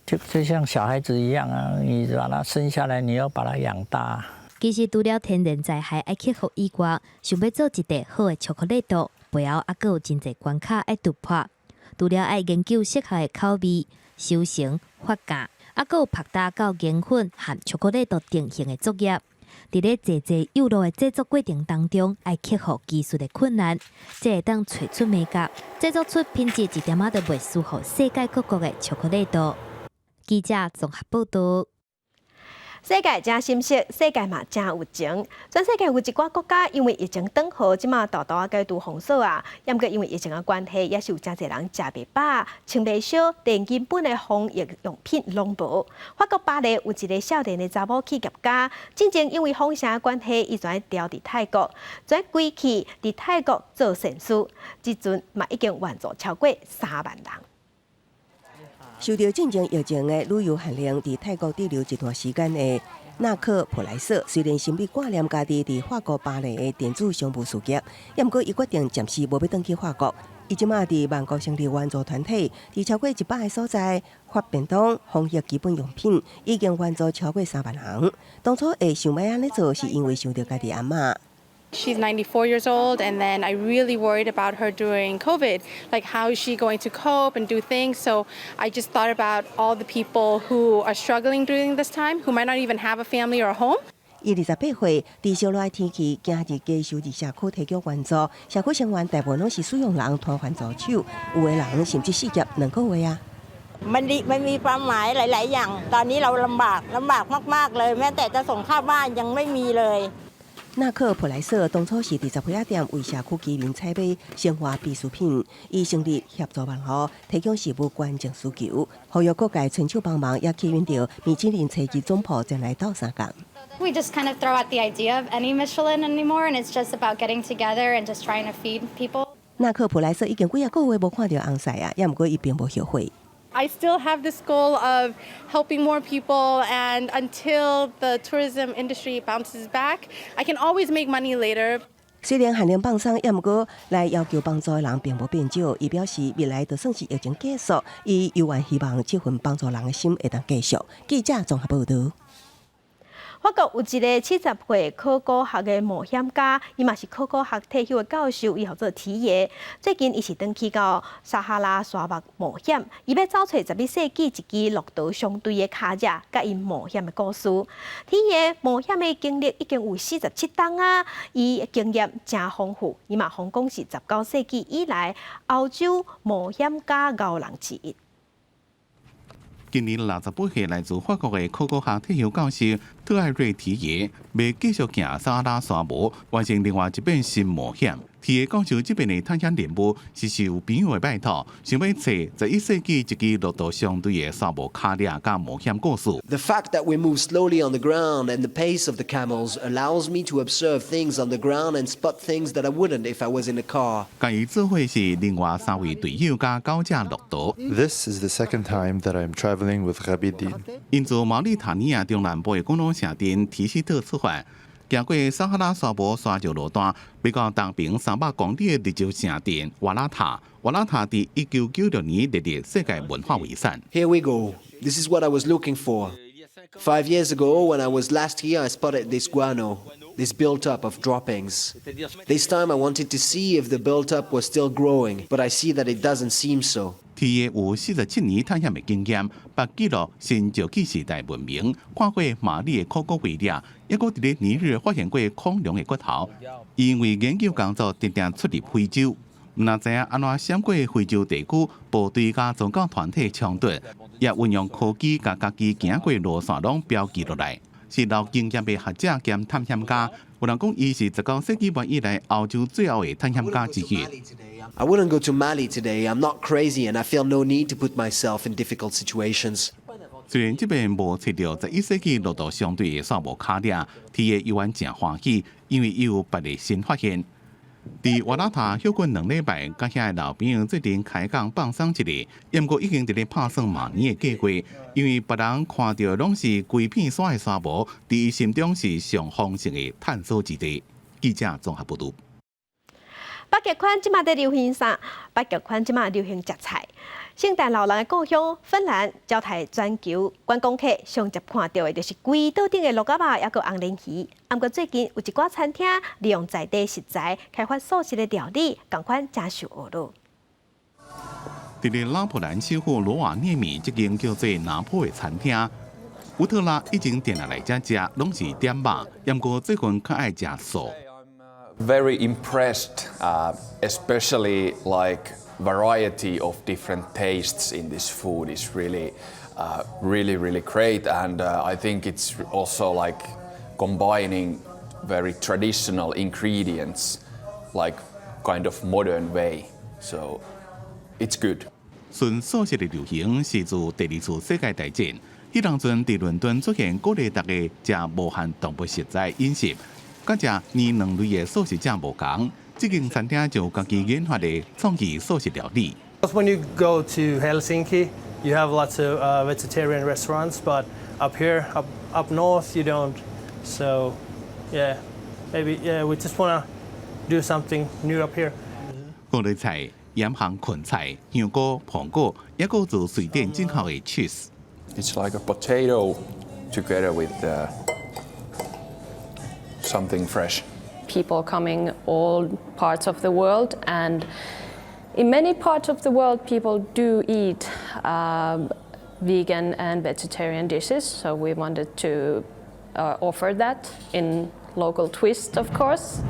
就像小孩子一樣啊，你把他生下來，你要把他養大。其實除了天然災害愛克服以外，想欲做一塊好的巧克力豆，背後猶閣有真濟關卡愛突破。除了愛研究適合的口味、收成、發酵，猶閣有曝焦到研粉和巧克力豆定型的作業。佇咧濟濟幼路的製作過程當中，愛克服技術的困難，才會當揣出眉角，製作出品質一點仔都袂輸予世界各國的巧克力豆。記者綜合報道。世界誠心適，世界嘛誠有情。全世界有一寡國家因為疫情斷號，這馬沓沓仔解除封鎖啊。毋過因為疫情的關係，也是有誠濟人食袂飽、穿袂燒，連基本的防疫用品攏無。法國巴黎有一个少年的查某企業家，進前因為封城的關係，伊全牢佇泰國，全規氣佇泰國做善事，這陣嘛已經援助超過3萬人。受著進前疫情的旅遊限令，佇泰國滯留一段時間的納克普萊瑟，雖然心裡掛念家己佇法國巴黎的電子商務事業，猶毋過伊決定暫時無欲轉去法國。伊這馬佇萬國成立援助團體，佇超過100个所在發便當、防疫基本用品，已經援助超過3萬人。當初會想欲按呢做，是因為想著家己阿嬤。 She's 94 years old, and then I really worried about her during COVID. Like, how is she going to cope and do things? So I just thought about all the people who are struggling during this time, who might not even have a family or a home. 伊28歲，佇燒熱天氣，行入家收入社區提供援助，社區成員大部分攏是使用人攤販助手，有的人甚至失業2個月啊。 มันดีมันมีความหมายหลาย ๆ อย่าง ตอนนี้เราลำบากลำบากมาก ๆ เลย แม้แต่จะส่งค่าบ้านยังไม่มีเลย 納克普萊瑟當初是佇雜貨仔店為社區居民採買生活必需品，伊成立協助網路，提供食物捐贈需求，呼籲各界伸手幫忙，也吸引著米芝蓮冊子總鋪前來鬥相共。 We just kind of throw out the idea of any Michelin anymore, and it's just about getting together and just trying to feed people. 納克普萊瑟已經幾仔個月無看著翁婿啊，猶毋過伊並無後悔。 I still have this goal of helping more people, and until the tourism industry bounces back, I can always make money later. 雖然限令放鬆，猶毋過來要求幫助的人並無變少。伊表示，未來就算是疫情結束，伊猶原希望這份幫助人的心會當繼續。記者綜合報道。法國有一个70歲考古學的冒險家，伊嘛是考古學退休的教授，伊號做提耶。最近伊是轉去到撒哈拉沙漠冒險，伊欲找揣11世紀一支駱駝商隊的跤跡，佮𪜶冒險的故事。提耶冒險的經歷已經有47冬啊，伊經驗誠豐富，伊嘛予人講是19世紀以來歐洲冒險家鰲人之一。今年68歲來自法國的考古學退休教授特艾瑞提耶，欲繼續行撒哈拉沙漠，完成另外一遍新冒險。提耶教授這遍的探險任務是受朋友的拜託，想欲揣11世紀一支駱駝商隊的沙漠跤跡佮冒險故事。 The fact that we move slowly on the ground and the pace of the camels allows me to observe things on the ground and spot things that I wouldn't if I was in a car. 共伊做伙是另外三位隊友佮九隻駱駝。 This is the second time that I am traveling with Ghabiddin. 𪜶自毛里塔尼亞中南部的古老城鎮提斯特出發，行過撒哈拉沙漠沙石路段，欲到東爿300公里的綠洲城鎮瓦拉塔。瓦拉塔佇1996年列入世界文化遺產。 Here we go. This is what I was looking for. 5 years ago, when I was last here, I spotted this guano. This built-up of droppings. This time I wanted to see if the built-up was still growing, but I see that it doesn't seem so. 提耶有47年探險的經驗，捌記錄新石器時代文明，看過馬里的考古遺跡，抑閣佇咧尼日發現過恐龍的骨頭。因為研究工作定定出入非洲，毋但知影按怎閃過非洲地區部隊佮宗教團體衝突，也運用科技共家己行過路線攏標記落來。是老經驗的學者兼探險家，有人講伊是19世紀末以來歐洲最後的探險家之一。 I wouldn't go to Mali today. I'm not crazy and I feel no need to put myself in difficult situations. 雖然這擺無揣著11世紀駱駝商隊的散無跤跡，提耶猶原誠歡喜，因為伊有別个新發現。佇瓦拉塔歇睏2禮拜，佮遐的老朋友做陣開講放鬆一下，毋過已經佇咧拍算明年的計劃，因為別人看著攏是規片山的沙漠，佇伊心中是上豐盛的探索之地。記者綜合報導。北極圈這馬佇流行啥？北極圈這馬流行食菜。聖誕老人的故鄉芬蘭，招刣全球觀光客上捷看著的就是規桌頂的鹿仔肉，抑閣紅鯪魚。毋過最近有一寡餐廳利用在地食材開發素食的料理，仝款誠受呵咾。佇咧拉普蘭首府羅瓦涅米這間叫做拿破的餐廳，烏特拉以前定定來遮食，攏是點肉，毋過最近較愛食素。 Very impressed, especially like variety of different tastes in this food is really, really, really great. And I think it's also like combining very traditional ingredients, like kind of modern way. So it's good. 純素食的流行是自第二次世界大戰，彼當陣佇倫敦出現鼓勵大家食無含動物食材飲食，佮食魚卵類的素食者無仝。這間餐廳就家己研發的創意素食料理。 When you go to Helsinki, you have lots of vegetarian restaurants, but up here, up north, you don't. So, yeah, maybe yeah, we just wanna do something new up here. 高麗菜、鹽烘芹菜、香菇、蘋果，抑閣做瑞典進口的 cheese。 It's like a potato together with something fresh. People coming all parts of the world, and in many parts of the world people do eat vegan and vegetarian dishes, so we wanted to offer that in local twist, of course.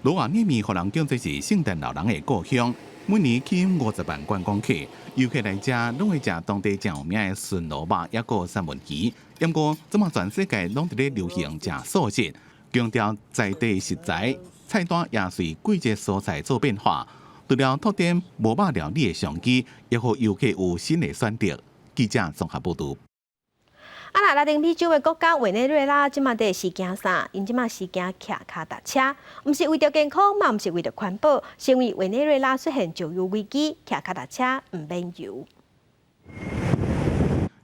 羅瓦涅米予人叫做是聖誕老人的故鄉，每年吸引50萬觀光客，遊客來遮攏會食當地誠有名的馴鹿肉，抑閣三文魚。毋過，這馬全世界攏佇咧流行食素食，強調在地食材，菜單也隨季節蔬菜做變化。除了拓展無肉料理的商機，也予遊客有新的選擇。記者綜合報導。啊，若拉丁美洲的國家委內瑞拉，這馬佇時興啥？𪜶這馬時興騎跤踏車，毋是為著健康，嘛毋是為著環保，是因為委內瑞拉出現石油危機，騎跤踏車毋免油。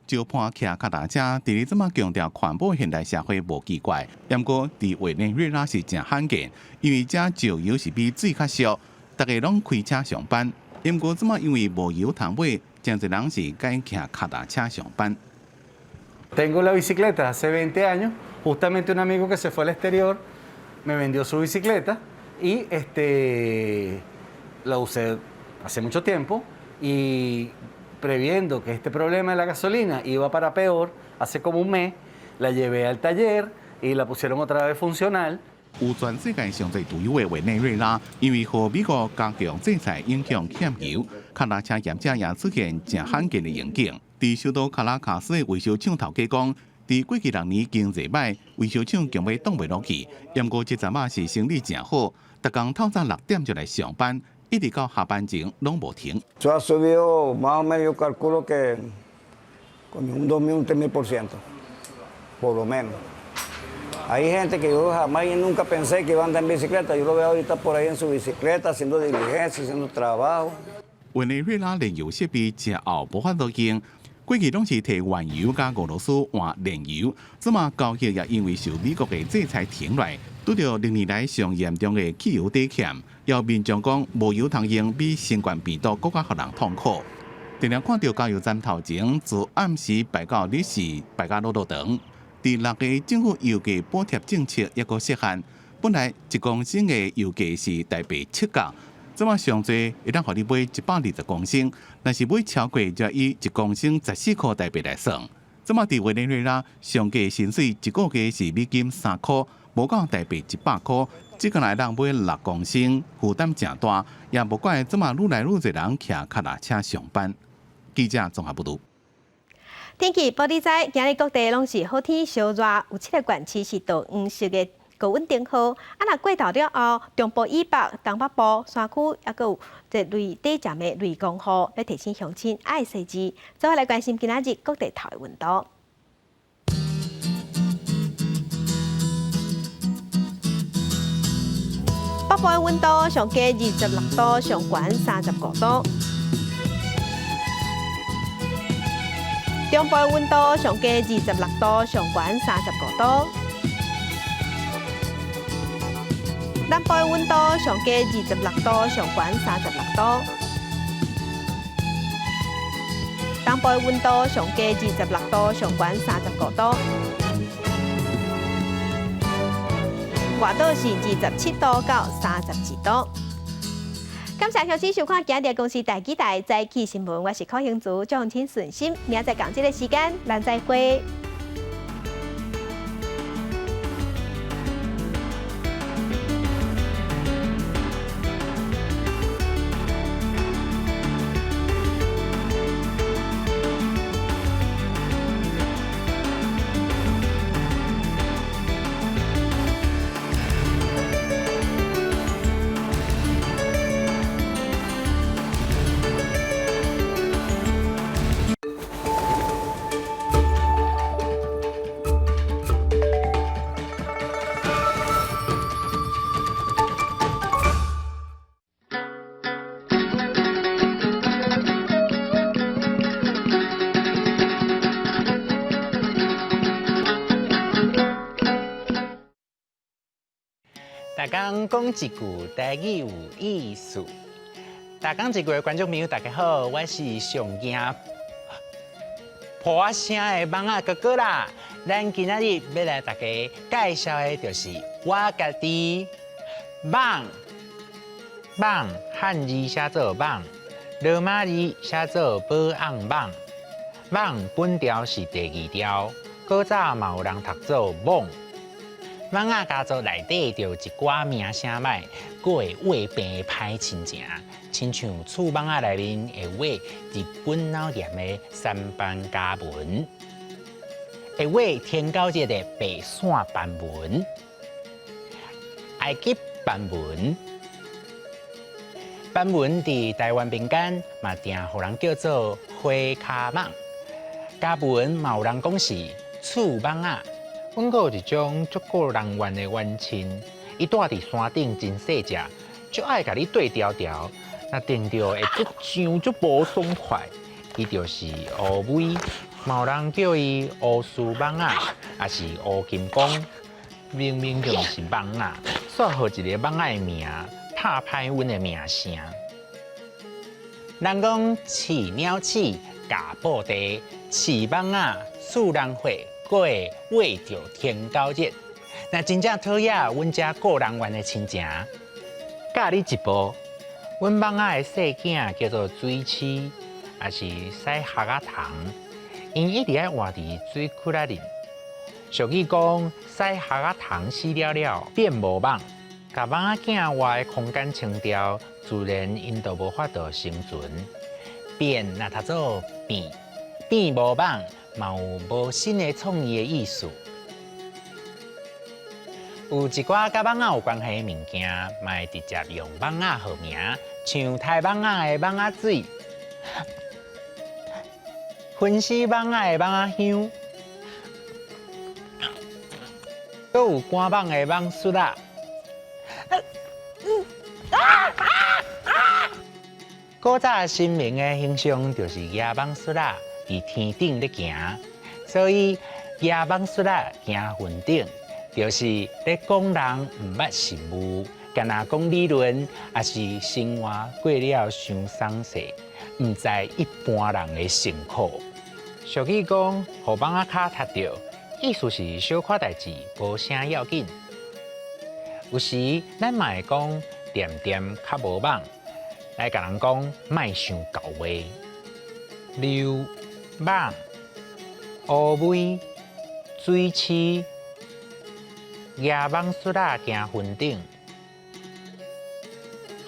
石伴騎跤踏車，佇咧這麼強調環保現代社會無奇怪，毋過佇委內瑞拉是誠罕見，因為遮石油是比水較俗，逐家攏開車上班。毋過這馬因為無油通買，誠濟人是改騎跤踏車上班。 Tengo la bicicleta hace 20 años. Justamente un amigo que se fue al exterior me vendió su bicicleta y la usé hace mucho tiempo y previendo que este problema de la gasolina iba para peor, hace como un mes la llevé al taller y la pusieron otra vez funcional. 有全世界上濟毒油的委內瑞拉，因為予美國加強制裁影響欠油，跤踏車業者也出現誠罕見的逆境。佇首都卡拉卡斯的維修廠頭家講，佇過去6年經濟䆀，維修廠強欲擋袂落去。毋過這陣仔是生意誠好，逐工透早6點就來上班，一直到下班前攏無停。 Eso ha subido más o menos, yo calculo que como un 2.000, un 3.000%, por lo menos. Hay gente que yo jamás y nunca pensé que iba a andar en bicicleta. Yo lo veo ahorita por ahí en su bicicleta, haciendo diligencia, haciendo trabajo. 委內瑞拉煉油設備誠後無法度用，過去攏是提原油佮俄羅斯換煉油，這馬交易也因為受美國的制裁停落，拄著歷年來上嚴重的汽油短缺，予民眾講無油通用，比新冠病毒閣較予人痛苦。定定看著加油站頭前，自暗時排到日時排甲落落長。佇6月政府油價補貼政策抑閣設限，本來一公升的油價是台幣7角，這馬上濟會當予你買120公升，若是買超過就以一公升14箍台幣來算。這馬佇委內瑞拉上低薪水一個月是美金3箍，無夠台幣100箍，這個來當買6公升，負擔誠大，也無怪這馬愈來愈濟人騎腳踏車上班。記者綜合報導。天氣報你知，今日各地攏是好天燒熱，有七個縣市是著黃色的高溫燈號。啊，若過晝了後，中部以北、東北部山區猶閣有這雷短暫的雷公雨，欲提醒鄉親愛細緻。做伙來關心今仔日各地頭的溫度。北部的溫度上低26度，上懸35度。中部的溫度上低26度，上懸35度。南部的溫度上低26度，上懸36度。東部的溫度上低26度，上懸35度。外島是27度到32度。感謝鄉親收看今日公視台語台早起新聞，我是柯興竹，祝鄉親順心。明仔載仝這个時間，咱再會。逐工講一句台語有意思。逐工一句的觀眾朋友，大家好，我是上驚破聲的蠓仔哥哥啦。咱今仔日欲來大家介紹的，就是我家己蠓。蠓漢字寫做蠓，羅馬字寫做保甕蠓。蠓本調是第二調，古早嘛有人讀做蠓。蠓仔家族內底就有一寡名聲䆀，閣會畫病的歹親情，親像刺蠓仔內面會畫日本腦炎的三斑家紋，會畫天狗節的白線斑紋、埃及斑紋。斑紋佇台灣民間嘛，定予人叫做花跤蠓。家紋嘛有人講是刺蠓仔。阮閣有一種足顧人怨的冤親，伊蹛佇山頂真細隻，足愛共你對調調，若定著會足癢足無爽快。伊就是烏龜，嘛有人叫伊烏鬚蠓仔，抑是烏金剛。明明就毋是蠓仔，煞予一個蠓仔的名，拍歹阮的名聲。人講飼鳥鼠，咬布袋，飼蠓仔，刺人血。閣會畫著天狗日，若真正討厭阮遮顧人怨的親情，教你一步，阮蠓仔的細囝叫做水鼠，抑是屎礐仔蟲，𪜶一直愛活佇水窟仔裡。俗語講，屎礐仔蟲死了了變無蠓，共蠓仔囝活的空間清掉，自然𪜶就無法度生存。變若讀做變，變無蠓。嘛有無新的創意的意思。有一寡佮蠓仔有關係的物件，嘛會直接用蠓仔號名，像刣蠓仔的蠓仔水，熏死蠓仔的蠓仔香，閣有趕蠓的蠓術仔。古早神明的形象就是舉蠓術仔。佇天頂咧行，所以舉蠓術仔行雲頂，就是咧講人毋捌實物，敢若講理論，抑是生活過了傷鬆勢，毋知一般人的辛苦。俗語講，予蠓仔跤踢著，意思是小可代誌，無啥要緊。有時咱嘛會講恬恬較無蠓，來共人講莫傷厚話。溜蠓、烏龜、水鼠、舉蠓術仔行雲頂，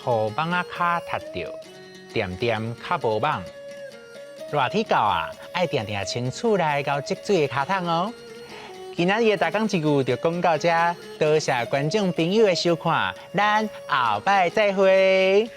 予蠓仔跤踢著，恬恬較無蠓。熱天到啊，愛定定清厝內𠢕積水的跤桶哦。今仔日的逐工一句就講到遮，多謝觀眾朋友的收看，咱後擺再會。